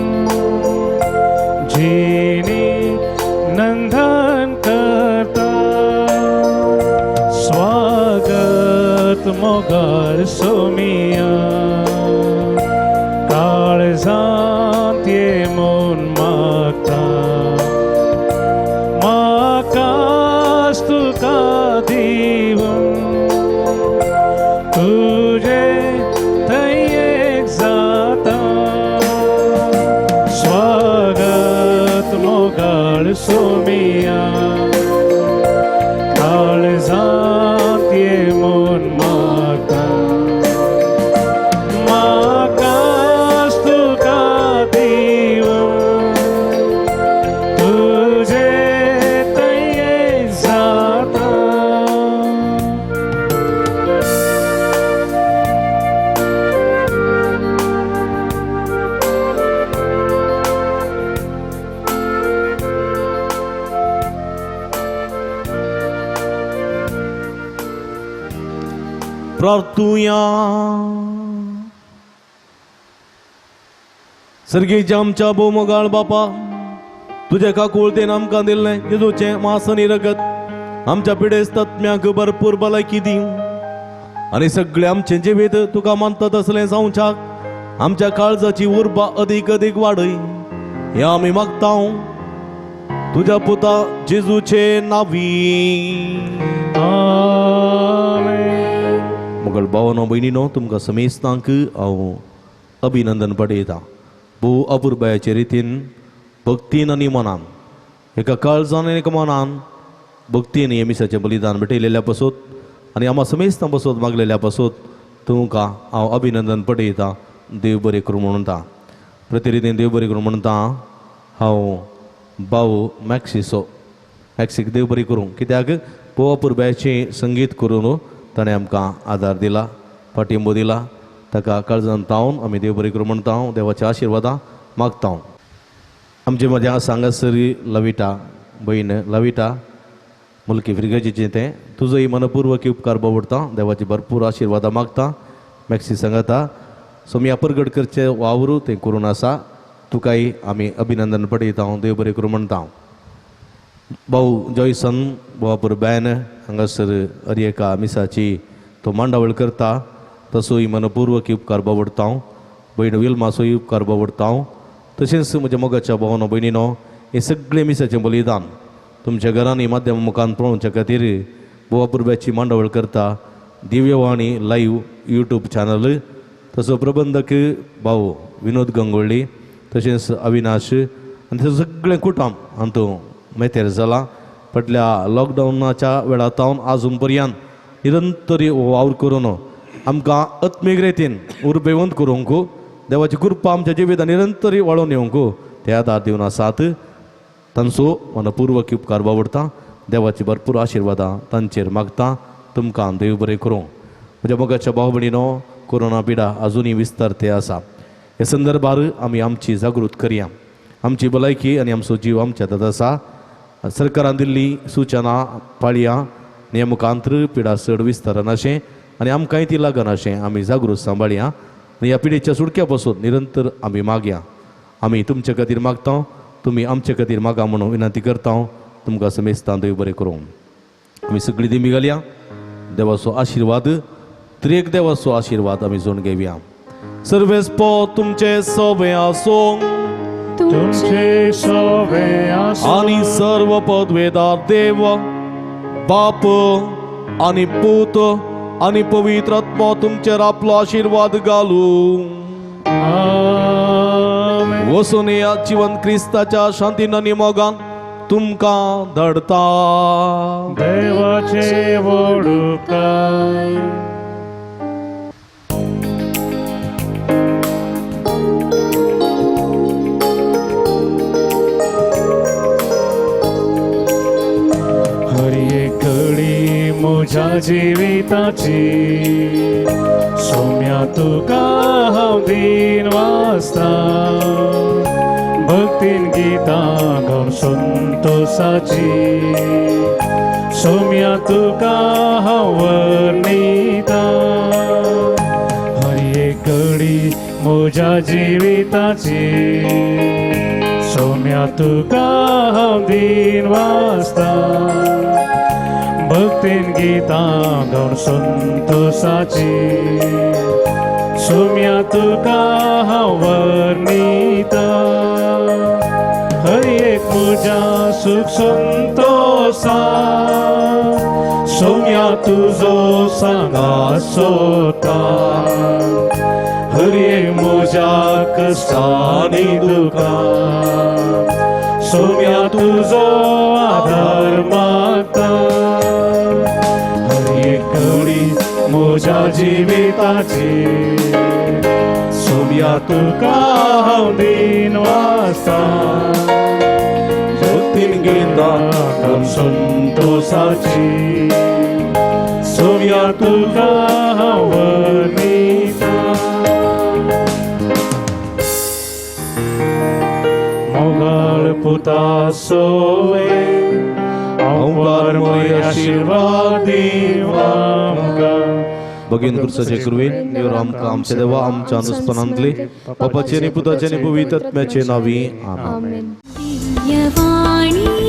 जिणी नंदन करता. स्वागत मोगाळ सोमिया, काळजांत ये म्हूण मागता, म्हाकास तुका दिवन तुजे थंय एक जाता. स्वागत मोगाळ सोमिया, काळजांत ये म्हूण मागता, म्हाकास तुका दिवन तुजे थंय एक जाता. प्रार्थुया. सर्गेच्या आमच्या भोवमोगाळ बापा, तुज्या काकुळतेन आमकां दिल्लें जेजूचें मांस आनी रगत आमच्या पिडेस्त आत्म्याक भरपूर भलायकी दिवं आनी सगळें आमचें जिवीत तुका मानता तसलें जावच्याक आमच्या काळजाची उर्बा अदीक अदीक वाडय, हें आमी मागता तुज्या पुता जेजूचे नावी. आमेन. मगळ भावानो भयणीनो, तुमकां समेस्तांक हांव अभिनंदन पडयता. भोव अपुरबायाचे रितीन भक्तीन आनी मनान, एका काळजान आनी एका मनान भक्तीन हे मिसाचें बलिदान भेटयलेल्या पासत आनी आमा समेस्तां पासत मागलेल्या पासत तुमकां हांव अभिनंदन पडयता. देव बरें करूं म्हणटा, प्रतिरितीन देव बरें करूं म्हणटा. हांव भाव मॅक्सिसो मॅक्सीक देव बरें करूं, कित्याक भोव अपुरबायाचें संगीत करून ताणें आमकां आदार दिला, पाठिंबो दिला. ताका काळजान तावन आमी देव बरें करूं म्हणटा, देवाच्या आशिर्वादां मागता. आमचे मदें आसा हांगासर लविटा भयण, लविटा मुलकी फिरगजीचें तें तुजोय मनपूर्वक उपकार बावडटा, देवाची भरपूर आशिर्वादां मागता. मॅक्सी सांगता सोमया परगट करचें वावरू तें करून आसा, तुकाय आमी अभिनंदन पडयता, देव बरें करूं म्हणटा. भाऊ जॉयसन बोवापूर बॅन हांगासर हर एका मिसाची तो मांडावळ करता, तसोय मनपूर्वक उपकार बावडटा. भयण विल्माचोय उपकार बावडटा. तशेंच म्हज्या मोगाच्या भावानो भयणीनो, हें सगळें मिसाचें बलिदान तुमच्या घरांनी माध्यम मुखान पळोवच्या खातीर बोवापुरब्याची मांडावळ करता दिव्यवाणी लायव्ह यूट्यूब चॅनल, तसो प्रबंधक भाऊ विनोद गंगोळ्ळी, तशेंच अविनाश आनी तें सगळें कुटुंब हातूंत मेतेर जालां. फाटल्या लॉकडावनाच्या वेळा तावन आजून पर्यंत निरंतर वावर करून आमकां आत्मीक रितीन उर्बेवंत करूंक देवाची कृपा आमच्या जिवितान निरंतर वाळोवन येवंक ते आदार दिवन आसात. तांचो मनपूर्वक उपकार बावडटा, देवाची भरपूर आशिर्वादां तांचेर मागता. तुमकां देव बरें करूं. म्हज्या मोगाच्या भाव भयणीनो, कोरोना पिडा अजुनूय विस्तारते आसा. हे संदर्भार आमी आमची जागृत करया. आमची भलायकी आनी आमचो जीव आमच्या हातांत आसा. सरकारान दिल्ली सुचना पाळया आनी मुखांतर पिडा चड विस्तारनाशें आनी आमकांय ती लागनाशें आमी जागृत सांबाळया आनी ह्या पिडेच्या सुडक्या पासून निरंतर आमी मागया. आमी तुमचे खातीर मागता, तुमी आमचे खातीर मागा म्हणून विनंती करता. तुमकां समेस्तां देव बरें करूं. आमी सगळीं दिमी घालया. देवाचो आशिर्वाद, त्रिएक देवाचो आशिर्वाद आमी जोडून घेवया. सर्वेस्पो तुमचे सोबे आसूं तुमचे सोबे आसूं आनी सर्व पदवेदार देव बाप आनी पूत आनी पवित्र आत्मो तुमचेर आपलो आशिर्वाद घालूं. आमेन. वसून ह्या जिवन क्रिस्ताच्या शांतीन आनी मोगान तुमकां धाडता. देवाचे वडुकाय. हर एक घडी म्हज्या जिविताची सोम्या तुका हांव दीन वाचता. भक्तीन गितां गावन संतोसाची सोम्या तुका हांव वर्णिता. हर एक घडी म्हज्या जिविताची सोम्या तुका हांव दीन वाचता. भक्तीन गितां गावन संतोसाची सोम्या तुका हांव वर्णिता. हर एक म्हज्या सुख संतोसा सोम्या तुजो सांगा सोता. हर एक म्हज्या कश्टांनी दुखां सोम्या तुजो आधार मागता. हर एक घडी म्हज्या जिविताची सोम्या तुका हांव दीन वाचता. भक्तीन गितां गावन संतोसाची सोम्या तुका हांव वर्णिता. मोगाळ पुता सोवे हांव आशिर्वाद दिव आमकां. भगीन खुर्साचे कृपेन देव आमकां आमच्या देवा आमच्या अनुस्पनांतले बापाचे आनी पुताचे आनी पवित्र आत्म्याचे नांवी आमेन. आमेन. दिव्यवाणी.